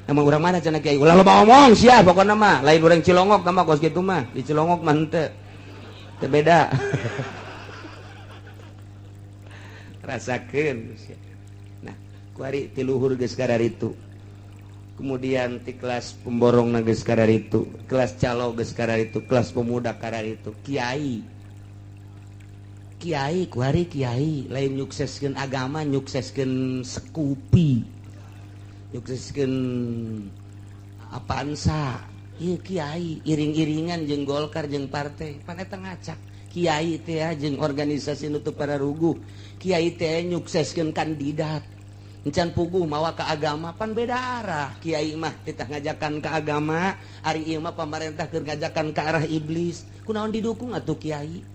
emang urang mana cenah kiai ulah loba omong sia pokona mah lain urang Cilongok mah kos kitu mah di Cilongok mah henteu teu beda rasakeun sia nah kuari ti luhur geus kararitu kemudian ti kelas pemborong geus kararitu kelas calo geus kararitu kelas pemuda kararitu kiai kiai kuari kiai lain nyukseskeun agama nyukseskeun sekupi nyukseskeun Avanza ieu kiai iring-iringan jeung Golkar jeung partai pan eta ngacak kiai teh jeung organisasi nu teu pararuguh kiai teh nyukseskeun kandidat encan puguh mawa ka agama pan beda arah kiai mah titah ngajakan ka agama ari ieu mah pamarentah keur ngajakan ka arah iblis kunaon didukung atuh kiai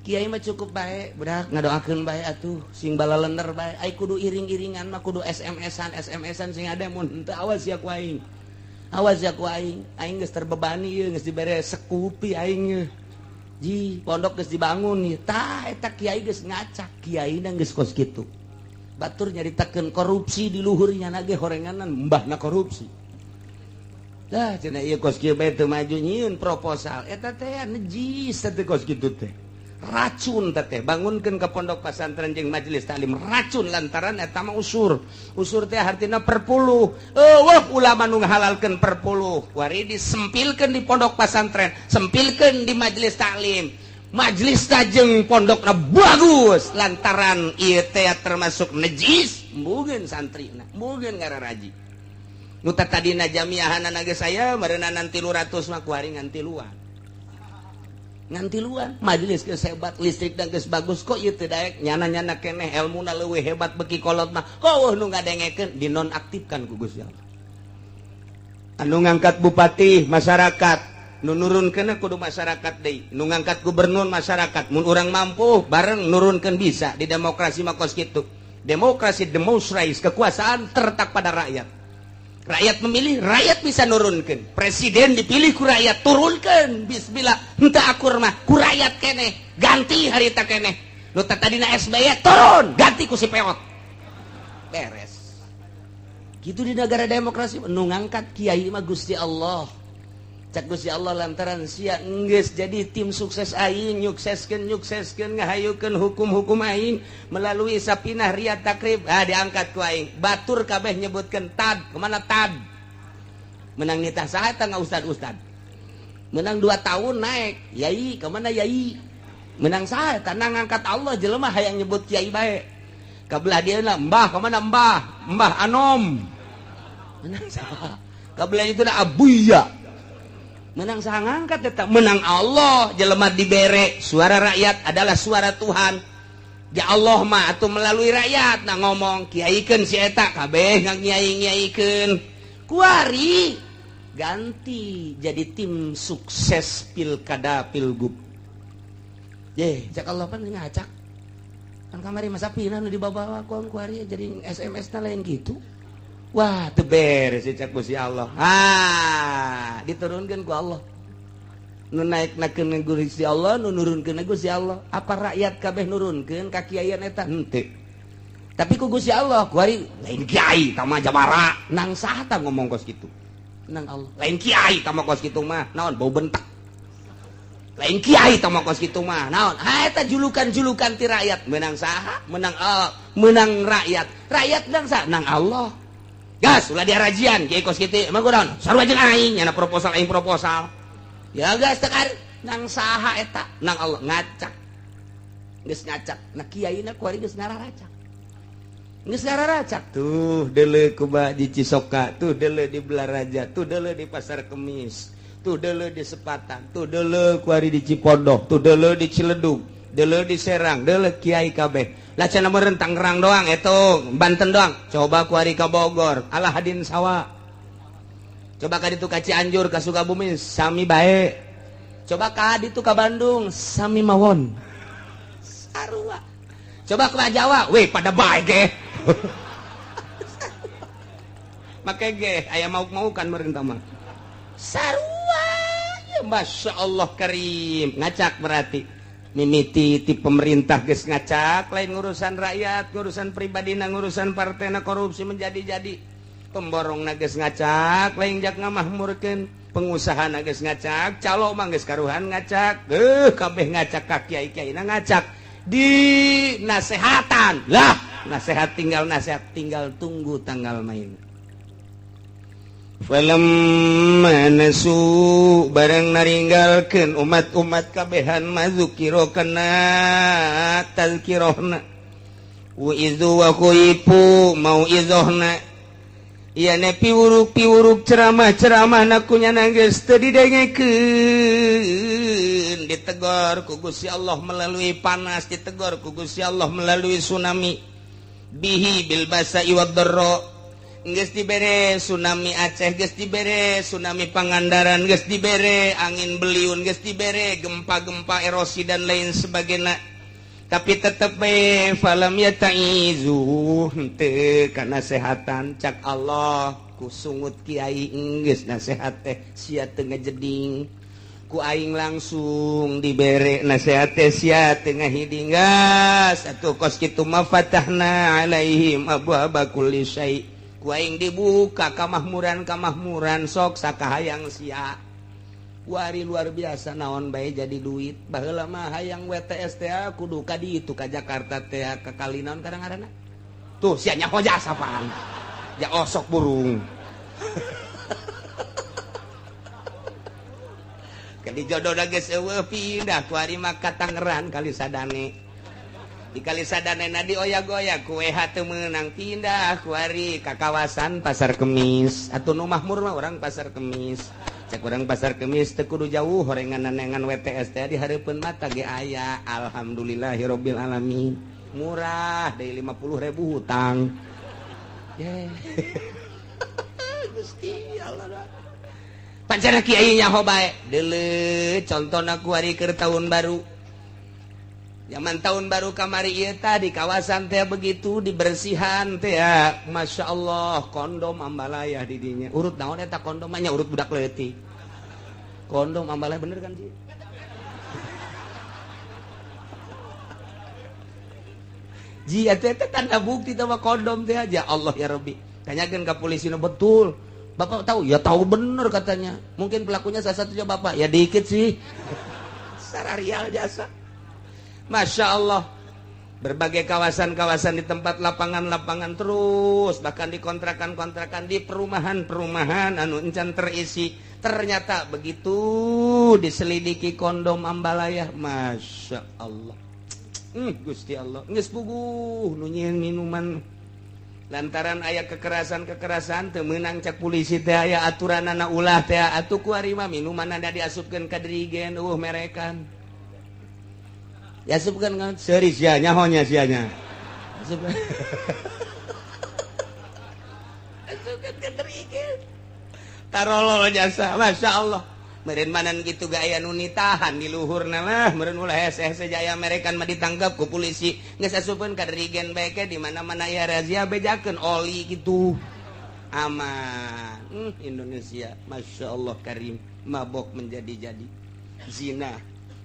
kiai mah cukup bae budak ngadoakeun bae atuh sing balalener bae ai kudu iring-iringan mah kudu SMS-an SMS-an sing ada mun henteu awas ya ku aing awas ya ku aing aing geus terbebani ieu geus dibere sekupi aing ye ji pondok geus dibangun ieu tah eta kiai geus ngacak kiaina geus kos kitu batur nyaritakeun korupsi di luhurnya nage horenganan mbahna korupsi dah cenah ieu kos kieu bae teu maju nyieun proposal eta teh nejis teh kos kitu teh. Racun teteh bangunkeun ke pondok pesantren jeung majelis taklim racun lantaran eta mah usur. Usur teh hartina perpuluh. Eueuh ulama nu ngahalalkeun perpuluh. Kuari disempilkeun di pondok pesantren, sempilkeun di majelis taklim. Majelis tajeng pondokna bagus lantaran ieu teh termasuk najis, mbugeun santrina, mbugeun ngararaji. Nu tadina jamiahanana geus aya meureunana 300 mah kuari ngan tiluan. Ngan tiluan, majelis geus hebat, listrik dan geus bagus kok ieu teu daek nyana-nyana keneh elmuna leuwih hebat beki kolot mah. Kok eueuh nu ngadengekeun dinonaktifkan ku Gusti Allah. Anu ngangkat bupati masyarakat, nu nurunkeun kudu masyarakat deui, nu ngangkat gubernur masyarakat, mun urang mampu bareng nurunkeun bisa di demokrasi mah kos kitu. Demokrasi demonstrais, kekuasaan terletak pada rakyat. Rakyat memilih, rakyat bisa nurunkeun. Presiden dipilih ku rakyat, turunkeun. Bismillah, henteu akur mah ku rakyat keneh, ganti harita keneh. Nu tadina SBY turun, ganti ku si Peot. Beres. Gitu di negara demokrasi nu ngangkat kiai mah Gusti Allah. Cak Gusti Allah lantaran sia enggeus jadi tim sukses aing, nyukseskeun nyukseskeun ngahayukeun hukum-hukum aing melalui sapinah riyad takrib, ah diangkat ku aing. Batur kabeh nyebutkeun tad, kemana tad? Menang nitah saha eta ustad-ustad. Menang 2 tahun naik, yai kemana yai? Menang saha eta ngangkat Allah jelema hayang nyebut kiai bae. Kabelah dia lah, mbah kemana mbah? Mbah Anom. Menang saha? Kabelah itu dah abuya. Menang saha ngangkat tetap menang Allah jelema dibere suara rakyat adalah suara Tuhan. Ya Allah mah atuh melalui rakyat nah ngomong kiaikeun si eta kabeh ngiai-ngiaikeun. Kuari ganti jadi tim sukses pilkada pilgub. Ye, cak Allah pan ngacak. Kan kamari masa pinah nu dibawa ku kuari jadi SMS na lain gitu. Wah, teu beres cak Gusti Allah. Ah, diturunkeun ku Allah. Nu naeknakeun Gusti Allah, nu nurunkeun Gusti Allah. Apa rakyat kabeh nurunkeun ka kiaian eta? Henteu. Tapi ku Gusti Allah, kuari lain kiai tama jabara. Nang saha tah ngomong kos kitu? Nang Allah. Lain kiai tama kos kitu mah, naon bau bentak. Lain kiai tama kos kitu mah, naon? Ha eta julukan-julukan ti rakyat. Menang saha? Menang Allah, menang rakyat. Rakyat nang saha? Nang Allah. Gas, ulah diarajian kiai kos kitu. Emang kunaon? Sarua jeung aing, nyana proposal aing proposal. Ya gas tekan nang saha eta? Nang Allah ngacak. Geus ngacak. Nah kiaina kuari geus ngararacak. Geus ngararacak. Tuh deuleu kuba di Cisoka, tuh deuleu di Belaraja, tuh deuleu di Pasar Kemis, tuh deuleu di Sepatan, tuh deuleu kuari di Cipondoh, tuh deuleu di Ciledug, deuleu di Serang, deuleu kiai kabeh. Lah cenah meureun Tangerang doang eta, Banten doang. Coba kuari ka Bogor, alah hadin sawa. Coba ka ditu ka Cianjur, ka Sukabumi sami bae. Coba ka ditu ka Bandung sami mawon. Sarua. Coba ka Jawa, weh pada bae ge. Make ge aya mauk-maukan meureun tah mah. Sarua. Ya Masya Allah karim. Ngacak berarti. Mimiti ti pemerintah geus ngacak lain ngurusan rakyat, ngurusan pribadina, ngurusan partena korupsi menjadi-jadi. Pemborong geus ngacak lain jak ngamahmurkeun, pengusaha geus ngacak, calo mah geus karuhan ngacak, kabeh ngacak ka kiai-kiaina ngacak. Di nasehatan lah, nasehat tinggal nasehat, tinggal tunggu tanggal main. Falamma nasu barang naringgalkeun umat-umat kabehan mazukiro kana tazkirahna wa izu wa khuifu mau'izohna ieu ne piwuruk-piwuruk ceramah-ceramah na kunyana geus teu didengekeun, ditegor ku Gusti Allah melalui panas, ditegor ku Gusti Allah melalui tsunami bihi bil basa'i wad dharra. Geus dibere tsunami Aceh, geus dibere tsunami Pangandaran, geus dibere angin beliun, geus dibere gempa-gempa erosi dan lain sebagainya. Tapi tetep bae falam yataizu henteu kana sehatan cak Allah ku sungut kiai geus nasehat teh sia teu ngajeding. Ku aing langsung dibere nasehat teh sia teu ngahiding gas atuh kos kitu mah fatahna alaihim abwaaba kulli syai. Ku aing dibuka kamahmuran-kamahmuran sok sakahayang sia. Kuari luar biasa naon bae jadi duit. Baheula mah hayang WTS teh kudu ka ditu ka Jakarta teh ka kali naon kadang-kadang. Tuh sia nyaho jasa apaan. Ja osok burung. Kadi jodoh geus eueuh pindah kuari mah ka Tangerang kali sadane. Di kali sadane na dioyak-oyak ku WH teu meunang pindah kuari ka kawasan Pasar Kemis. Atuh nu mahmur mah urang Pasar Kemis. Cek urang Pasar Kemis teu kudu jauh horengan-nengan WTS teh di hareupeun mata ge aya. Alhamdulillahirabbil alamin. Murah deui 50.000 hutang. Ye. Gusti Allah. Pancana kiai nyaho bae. Deuleu contona kuari keur tahun baru. Zaman tahun baru kamari ieu tah di kawasan teh begitu dibersihan teh ya. Masya Allah kondom ambalayah di dinya. Urut naon eta kondom nya urut budak leutik. Kondom ambalayah bener kan sih? Ji eta teh tanda bukti teh kondom teh aja. Allah ya Rabbi. Tanyakeun ka polisi nu betul. Bapak tahu? Ya tahu bener katanya. Mungkin pelakunya salah satunya bapak. Ya dikit sih. Sararial jasa. Masya Allah. Berbagai kawasan-kawasan di tempat lapangan-lapangan terus, bahkan di kontrakan-kontrakan, di perumahan-perumahan anu encan terisi. Ternyata begitu diselidiki kondom ambalayah, Masya Allah. Gusti Allah, geus puguh nu nyieun minuman. Lantaran aya kekerasan-kekerasan teu meunang cak polisi teh aya aturanana ulah teh atuh ku ari mah minumanna diasupkeun ka dirigen eueuh merekan. Diasupkeun kan seuri sia nyaho nya sia nya. Asupkeun. Asupkeun ka dirigen. Tarolol jasa, Masya Allah. Meureun manan kitu ge aya nu nitahan di luhurna lah, meureun ulah hese-hese jaya merekan mah ditangkap ku polisi. Geus asupkeun ka dirigen bae ke di mana-mana aya razia bejakeun oli kitu. Aman. Indonesia, Masya Allah karim, mabok menjadi-jadi. Zina,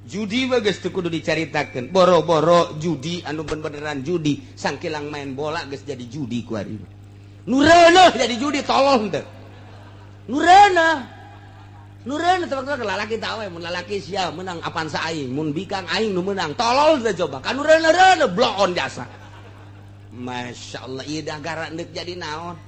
judi mah geus teu kudu dicaritakeun. Boro-boro judi anu beneran judi, sangkilang main bola geus jadi judi ku ari. Nu reuneuh jadi judi tolong teu. Nu reuneuh. Nu reuneuh tebak-tebak lalaki tah we, mun lalaki sia menang Avanza aing, mun bikang aing nu menang. Tolol teh coba. Ka nu reuneuh-reuneuh bloon jasa. Masya Allah ieu dagara deuk jadi naon.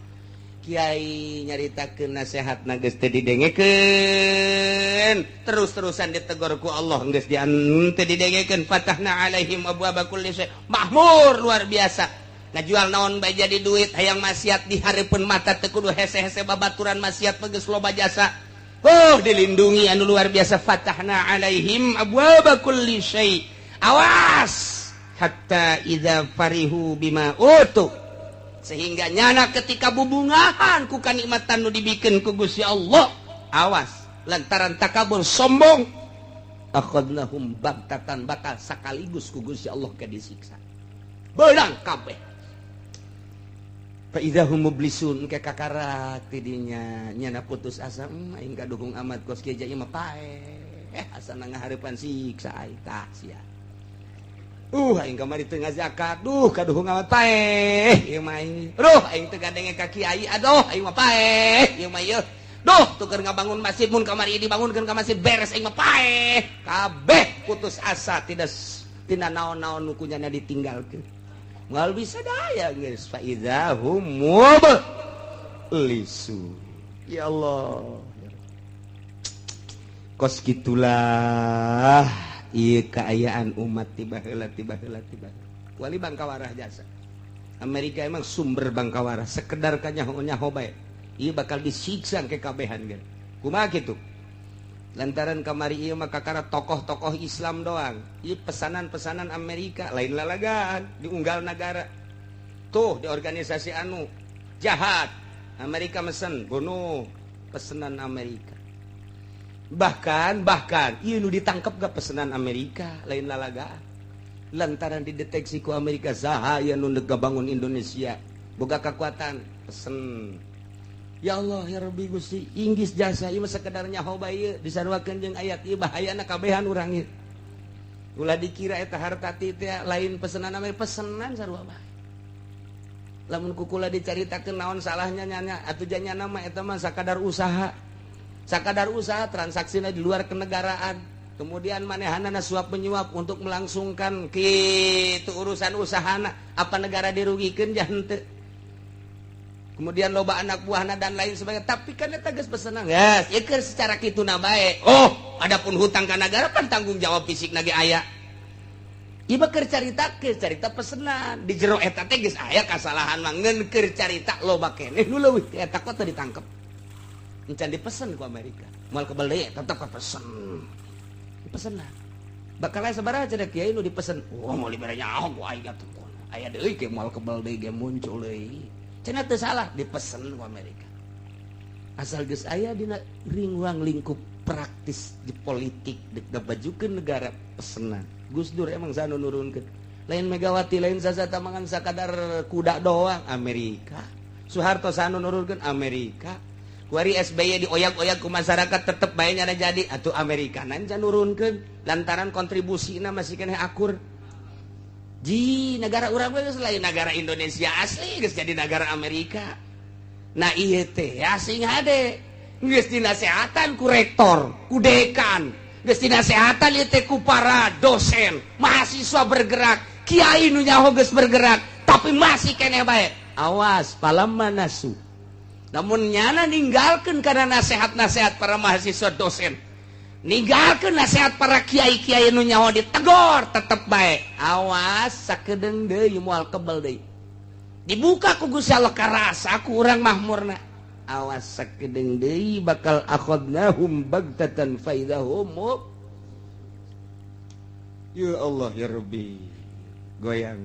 Kiai nyaritakeun nasihatna geus teu didengekeun, terus-terusan ditegor ku Allah geus teu didengekeun. Fatahna alaihim abwaaba kulli syai. Mahmur luar biasa. Ngajual naon bae jadi duit, hayang maksiat di hareupeun mata teu kudu hese-hese babaturan maksiat mah geus loba jasa. Oh, dilindungi anu luar biasa. Fatahna alaihim abwaaba kulli syai. Awas hatta idza farihu bima utu, sehingga nyana ketika bubungahan ku kanikmatan nu dibikeun ku Gusti Allah, awas lantaran takabur sombong, akhadnahum bagtatan, bakal sakaligus ku Gusti Allah ke disiksa belang kabeh. Fa idza hum mublisun, ke kakarak tidinya nyana putus asa, aing kaduhung amat kos kieu ieu mah paeh, asana ngahareupan siksa aing tah sia. Aing kamari teu ngazakat, duh kaduhung amat paeh ieu mah aing. Duh aing teu gadenge ka kiai, aduh aing mah paeh ieu mah ieu. Duh tuker ngabangun masjid mun kamari dibangunkeun ka masjid beres aing mah paeh. Kabeh putus asa tidak tina naon-naon nu kunyana ditinggalkeun. Moal bisa daya geus fa idza hum mublisun. Ya Allah. Kos gitulah ieu kaayaan umat tiba heula tiba heula tiba. Wali bangkawarah jasa. Amerika emang sumber bangkawarah, sekedar kanyaho-nyaho bae. Ieu bakal disiksa ke kabehan ge. Kumaha kitu? Lantaran kamari ieu mah kakara tokoh-tokoh Islam doang. Ieu pesanan-pesanan Amerika lain lalagaan diunggal nagara. Tuh di organisasi anu jahat. Amerika mesen bunuh pesanan Amerika. Bahkan ieu nu ditangkep gak pesanan Amerika lain lalagaan. Lantaran dideteksi ku Amerika saha aya nu bangun Indonesia boga kekuatan pesen. Ya Allah ya Rabbi Gusti Inggris jasa ieu mah sekedar nyaho bae ieu disaruakeun jeung ayat ieu bahayana kabehan urang ieu. Ulah dikira eta harta teh lain pesenan Amerika, pesenan sarua bae. Lamun kukula dicaritakeun naon salahnya nyanya atuh janyana mah eta mah sakadar usaha. Sakadar usaha transaksina di luar kenegaraan. Kemudian manehanana suap menyuap untuk melangsungkan kitu urusan usahana. Apa negara dirugikeun ja henteu. Kemudian loba anak buahna dan lain sebagainya. Tapi kan eta geus pesenan. Geus, ieu keur secara kituna bae. Oh, adapun hutang ka negara pan tanggung jawab fisik ge aya. Ieu mah keur carita pesenan. Di jero eta teh geus aya kasalahan mah ngeun keur carita loba keneh nu leuwih ti eta kok teu ditangkep. Encan dipesen ku Amerika. Moal kebel deui tetep kepesen. Dipesenan. Bakal aya sabaraha cenah kiai nu dipesen. Wah, moal dibere nyaho ku aing atuh. Aya deui ge moal kebel deui ge muncul deui. Cenah teu salah dipesen ku Amerika. Asal geus aya dina ringwang lingkup praktis di politik dek ngabajukeun negara pesenan. Gus Dur emang sanu nurunkeun. Lain Megawati, lain sasata mangan sakadar kuda doang Amerika. Soeharto sanu nurunkeun Amerika. Kuari SBY dioyak-oyak ku masyarakat tetep bae nyana jadi atuh Amerika nan nurunkeun lantaran kontribusina masih keneh akur. Ji negara urang we geus lain negara Indonesia asli geus jadi negara Amerika. Nah ieu teh asing hade geus dinasehatan ku rektor, ku dekan, geus dinasehatan ieu teh ku para dosen, mahasiswa bergerak, kiai nu nyaho geus bergerak, tapi masih keneh bae. Awas palamma nasu. Namun nyana ninggalkan karena nasihat-nasihat para mahasiswa dosen, ninggalkan nasihat para kiai-kiai nu nyaho ditegor tetep bae. Awas sakedeung deui moal kebel deui. Dibuka ku Gusti Allah karasa ku urang mahmurna. Awas sakedeung deui bakal akhadnahum bagtatan faidahum. Ya Allah ya Rabbi. Goyang.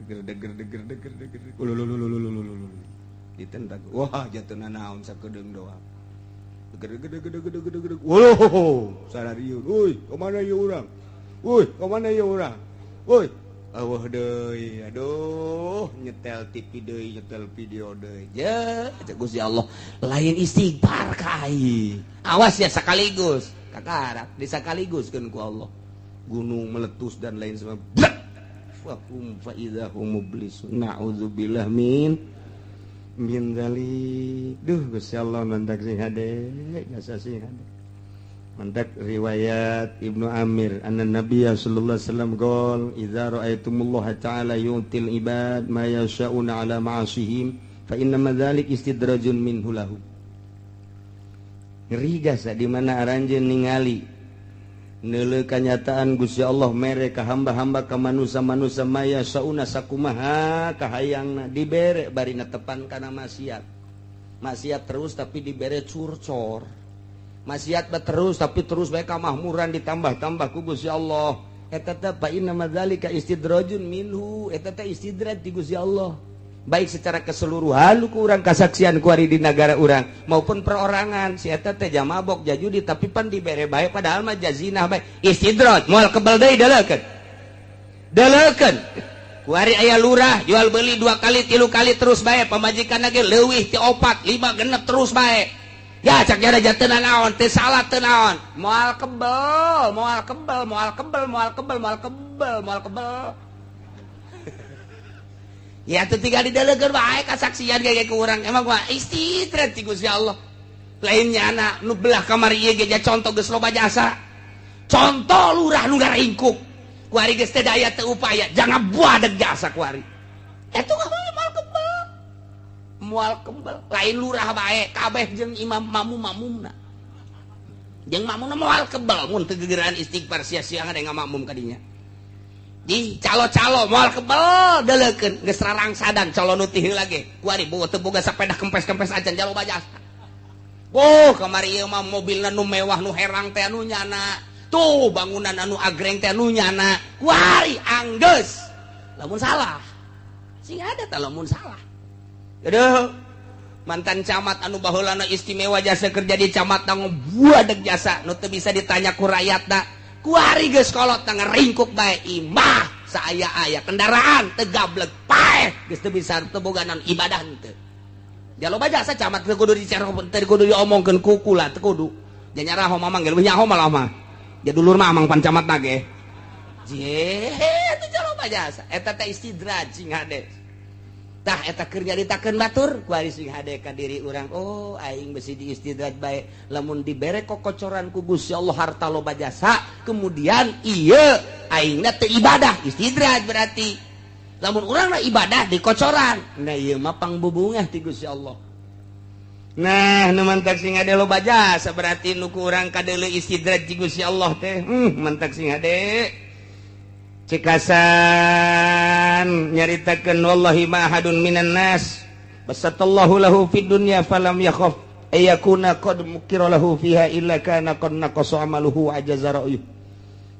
Deger deger deger deger deger. Ulululululululul. Ditentang. Wah, jatuhna naon sakedeung doang. Deger deger deger deger deger deger. Woloh, sarariun. Euy, ka mana ieu urang? Euy, ka mana ieu urang? Euy, awah deui. Aduh, nyetel TV deui, nyetel video deui. Ya, cek Gusti Allah, lain istighfar ka aing. Awas ya sekaligus. Kakarak di sekaligus keun ku Allah. Gunung meletus dan lain sebagainya. Fahum fa idza hum mublisun. Na'udzubillah min dzalik. Duh Gusti Allah mantak sing hade, jasa sing hade. Mantak riwayat Ibnu Amir anna Nabiy sallallahu alaihi wasallam qol idza ra'aitumullaha ta'ala yu'til ibad ma yasha'una 'ala ma'asihim fa inna ma dzalik istidrajun minhu lahu. Ngeri gasa di mana aranjeun ningali neuleuh kanyataan Gusti Allah mere ka hamba-hamba ka manusa-manusa maya sauna sakumaha kahayangna dibere bari netepan kana maksiat. Maksiat terus tapi dibere curcor. Maksiat terus tapi terus bae kamahmuran ditambah-tambah ku Gusti Allah. Eta teh fa inna madzalika istidrajun minhu, eta teh istidraj ti Gusti Allah. Baik secara keseluruhan ku urang kasaksian ku ari di negara urang maupun perorangan si eta teh jamabok jajudi tapi pan dibere bae padahal mah jazinah bae istidraj moal kebel deui deleukeun. Deleukeun. Ku ari aya lurah jual beli 2 kali 3 kali terus bae pamajikan ge leuwih ti 4 5 genep terus bae. Ya cak jara jateunan naon teu salah teu naon moal kebel moal kebel moal kebel moal kebel moal kebel moal kebel. Ya teu tinggal didelegeun bae kasaksian ge ku urang emang mah istidraj ti Gusti Allah. Lain nyana nu belah kamar ieu ge contoh geus loba jasa. Contoh lurah nu ngaringkuk. Ku ari geus teu daya teu upaya jangan buadeg jasa ku ari. Eta mah moal kebel. Moal kebel lain lurah bae kabeh jeung imam mamum-mamumna. Jeung mamumna moal kebel mun teu gegeran istighfar sia-sia ada ngamakmum ka dinya. Di calo-calo moal kebel deleukeun geus rarangsadan calo nu ti heula ge ku ari teu boga sapeda kempes-kempes acan jalo jasa. Oh kamari ieu mah mobilna nu mewah nu herang teh anu nyana. Tuh bangunan anu agreng teh anu nyana. Ku ari anggeus lamun salah. Sing ada tah lamun salah. Aduh mantan camat anu baheulana istimewa jasa kerja di camat buadeg jasa nu teu bisa ditanya ku rakyatna. Kuari geus kolot ngaringkuk bae imah saaya-aya kendaraan teu gablek paeh geus teu bisa teu boga naon ibadah henteu. Dia loba jasa camat teu kudu dicerok teu kudu diomongkeun ku kula teu kudu. Nya nyaraho mamang ge leuwih nyaho malah mah. Ja dulur mah amang pan camat na ge. Je atuh loba jasa eta teh istidraj sing hade. Tah eta keur nyaritakeun batur ku ari sing hade ka diri urang. Oh aing besi diistidraj bae lamun dibere kokocoran ku Gusti Allah harta loba jasa kemudian ieu aingna teu ibadah istidraj berarti. Lamun urang na ibadah dikocoran. Nah ieu mah pangbubungah ti Gusti Allah. Nah nu mantak sing hade loba jasa berarti nu ku urang kadeuleu istidraj ti Gusti Allah teh. Mantak sing hade. Cekasan nyaritakeun wallahi ma ahadun minan nas basatallahu lahu fid dunya falam yakhaf ayakuna qad mukira lahu fiha illa kana qad naqasa amaluhu ajaza ra'yuh.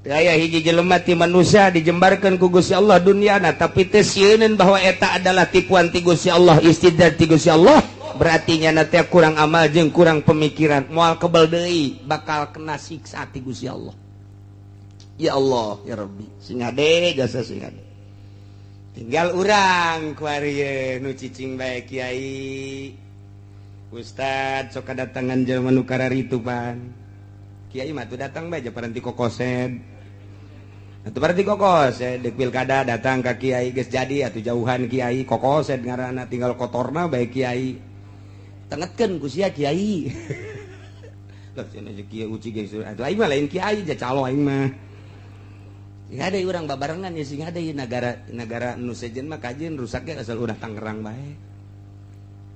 Teu aya hiji jelema ti manusia dijembarkeun ku Gusti Allah dunyana tapi teu sieuneun bahwa eta adalah tipuan ti Gusti Allah, istidraj ti Gusti Allah, berarti nyana teh kurang amal jeung kurang pemikiran, moal kebel deui bakal kena siksa ti Gusti Allah. Ya Allah ya Rabbi sing hade jasa sing hade. Tinggal urang kuari nu cicing bae kiai ustad sok kadatangan jelema nu kararitu pan. Kiai mah tuh datang bae paranti kokosed. Atuh paranti kokosed deuk pilkada datang ka kiai geus jadi atuh jauhan kiai kokosed ngaranna tinggal kotorna bae kiai. Tengetkeun ku sia kiai. Lah cenah kiai uci geus atuh aing mah lain kiai ja calo aing mah. Sing hade urang babarengan ya sing hade negara negara nu sejen mah kajeun rusaknya asal udah Tangerang bae.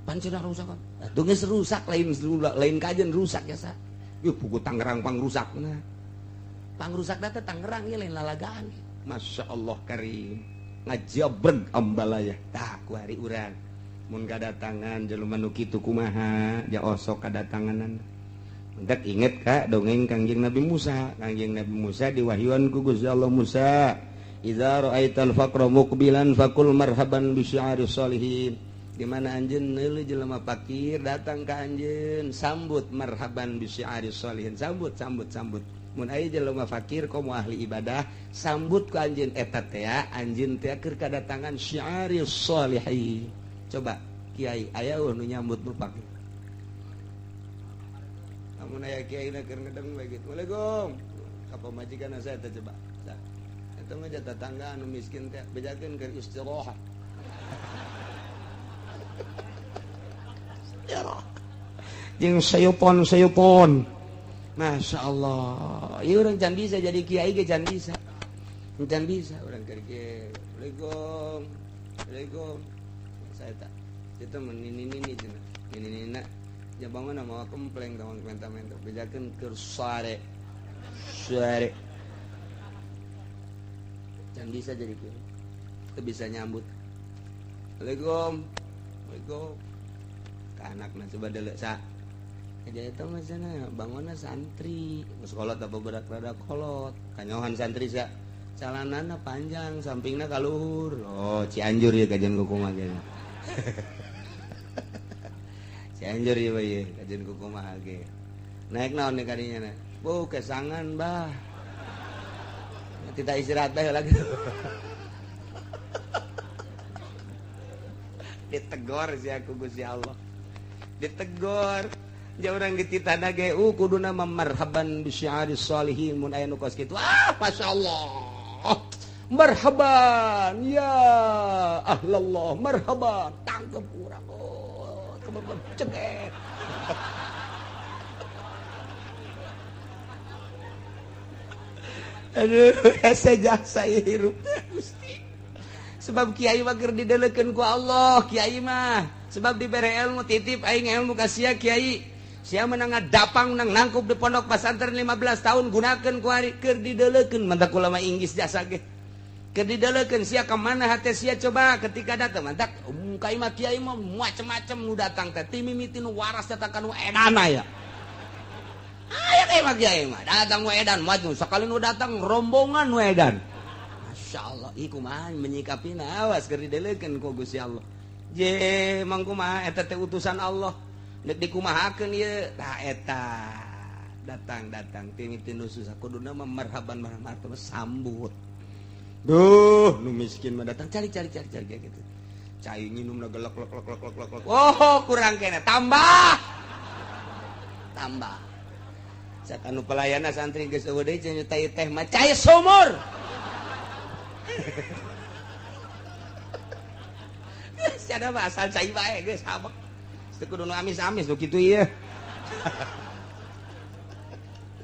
Pan cenah rusak kan. Atuh geus rusak lain lain kajeun rusak ya sa. Yuh pugu Tangerang pangrusakna. Pangrusakna teh Tangerang ieu lain lalagaan. Masya Allah karim. Ngajabreg ambalaya. Tah ku hari urang mun kadatangan jelema nu kitu kumaha ja osok kadatanganan. Mentak inget ka dongeng Kangjeng Nabi Musa. Kangjeng Nabi Musa diwahyuan ku Gusti Allah, Musa, idza ra'aital faqra muqbilan faqul marhaban bi syi'ari sholihin. Di mana anjeun neuleuh jelema fakir datang ka anjeun, sambut marhaban bi syi'ari sholihin, sambut sambut sambut. Mun aya jelema fakir komo ahli ibadah, sambut ku anjeun eta teh anjeun teh keur kadatangan syi'ari sholihin. Coba kiai aya nu nyambut nu fakir. Mun aya kiai na keur ngedeng bae kitu. Waalaikum. Ka pamajikan saya teh coba. Eta mah tetangga anu miskin teh bejakeun keur istirahat. Istirahat. Jeung sayupon-sayupon. Masya Allah. Ieu urang can bisa jadi kiai ge can bisa. Can bisa urang keur kieu. Waalaikum. Waalaikum. Saya tak. Itu mah nini-nini cenah. Nini-nina jabangan mawa kempleng tawang menta-menta bejakeun keur sare. Sare. Can bisa jadi kieu. Teu bisa nyambut. Waalaikum. Waalaikum. Ka anakna coba deuleu sa. Aja eta mah cenah bangunna santri. Geus kolot apa berak rada kolot. Kanyohan santri sa. Calanana panjang, sampingna ka luhur. Oh, Cianjur ieu kajian kumaha ge. Cianjur ieu bae kajian kumaha ge. Naik naon nih kadinya na? Bu, kesangan bah. Tidak istirahat bae lagi. Ditegor si aku Gusti Allah. Ditegor. Ja urang dititana ge kuduna marhaban bi syi'ari sholihin mun aya nu kos kitu. Ah, masyaallah. Marhaban ya ahlallah, marhaban. Tangkep urang. Oh, cekek. Aduh, hese jasa hirup teh Gusti. Sebab kiai mah keur didelekeun ku Allah, kiai mah. Sebab dibere ilmu titip aing ilmu ka sia kiai. Sia menang ngadapang menang nangkup di pondok pesantren 15 tahun gunakeun ku ari keur didelekeun mantak ulama Inggris jasa ge. Keur didelekeun sia ka mana hate sia coba ketika datang mantak ka imah kiai mah macem-macem nu datang teh ti mimiti nu waras datang ka nu edana ya. Aya ka imah kiai mah datang nu edan maju sakali nu datang rombongan nu edan. Masya Allah, ih kumaha menyikapina awas keur didelekeun ku Gusti Allah. Je mang kumaha eta teh utusan Allah. Nek dikumahakeun ieu tah eta datang-datang ti nu susah kuduna mah marhaban marhaban sambut. Duh, nu miskin mah datang cari cari cari cari kayak gitu. Cai nginumna gelek lek lek lek lek lek. Oh, kurang kene tambah. Tambah. Cak anu pelayanna santri geus eueuh deui cenah teh mah cai sumur. Ada mah asal cai bae geus habek. Teu kudu nu amis-amis nu kitu ieu.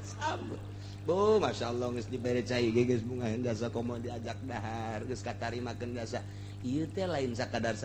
Sambut. Bu, Masya Allah geus dibere cai ge geus bunga jasa, komo diajak dahar geus katarimakeun jasa. Ieu teh lain sakadar.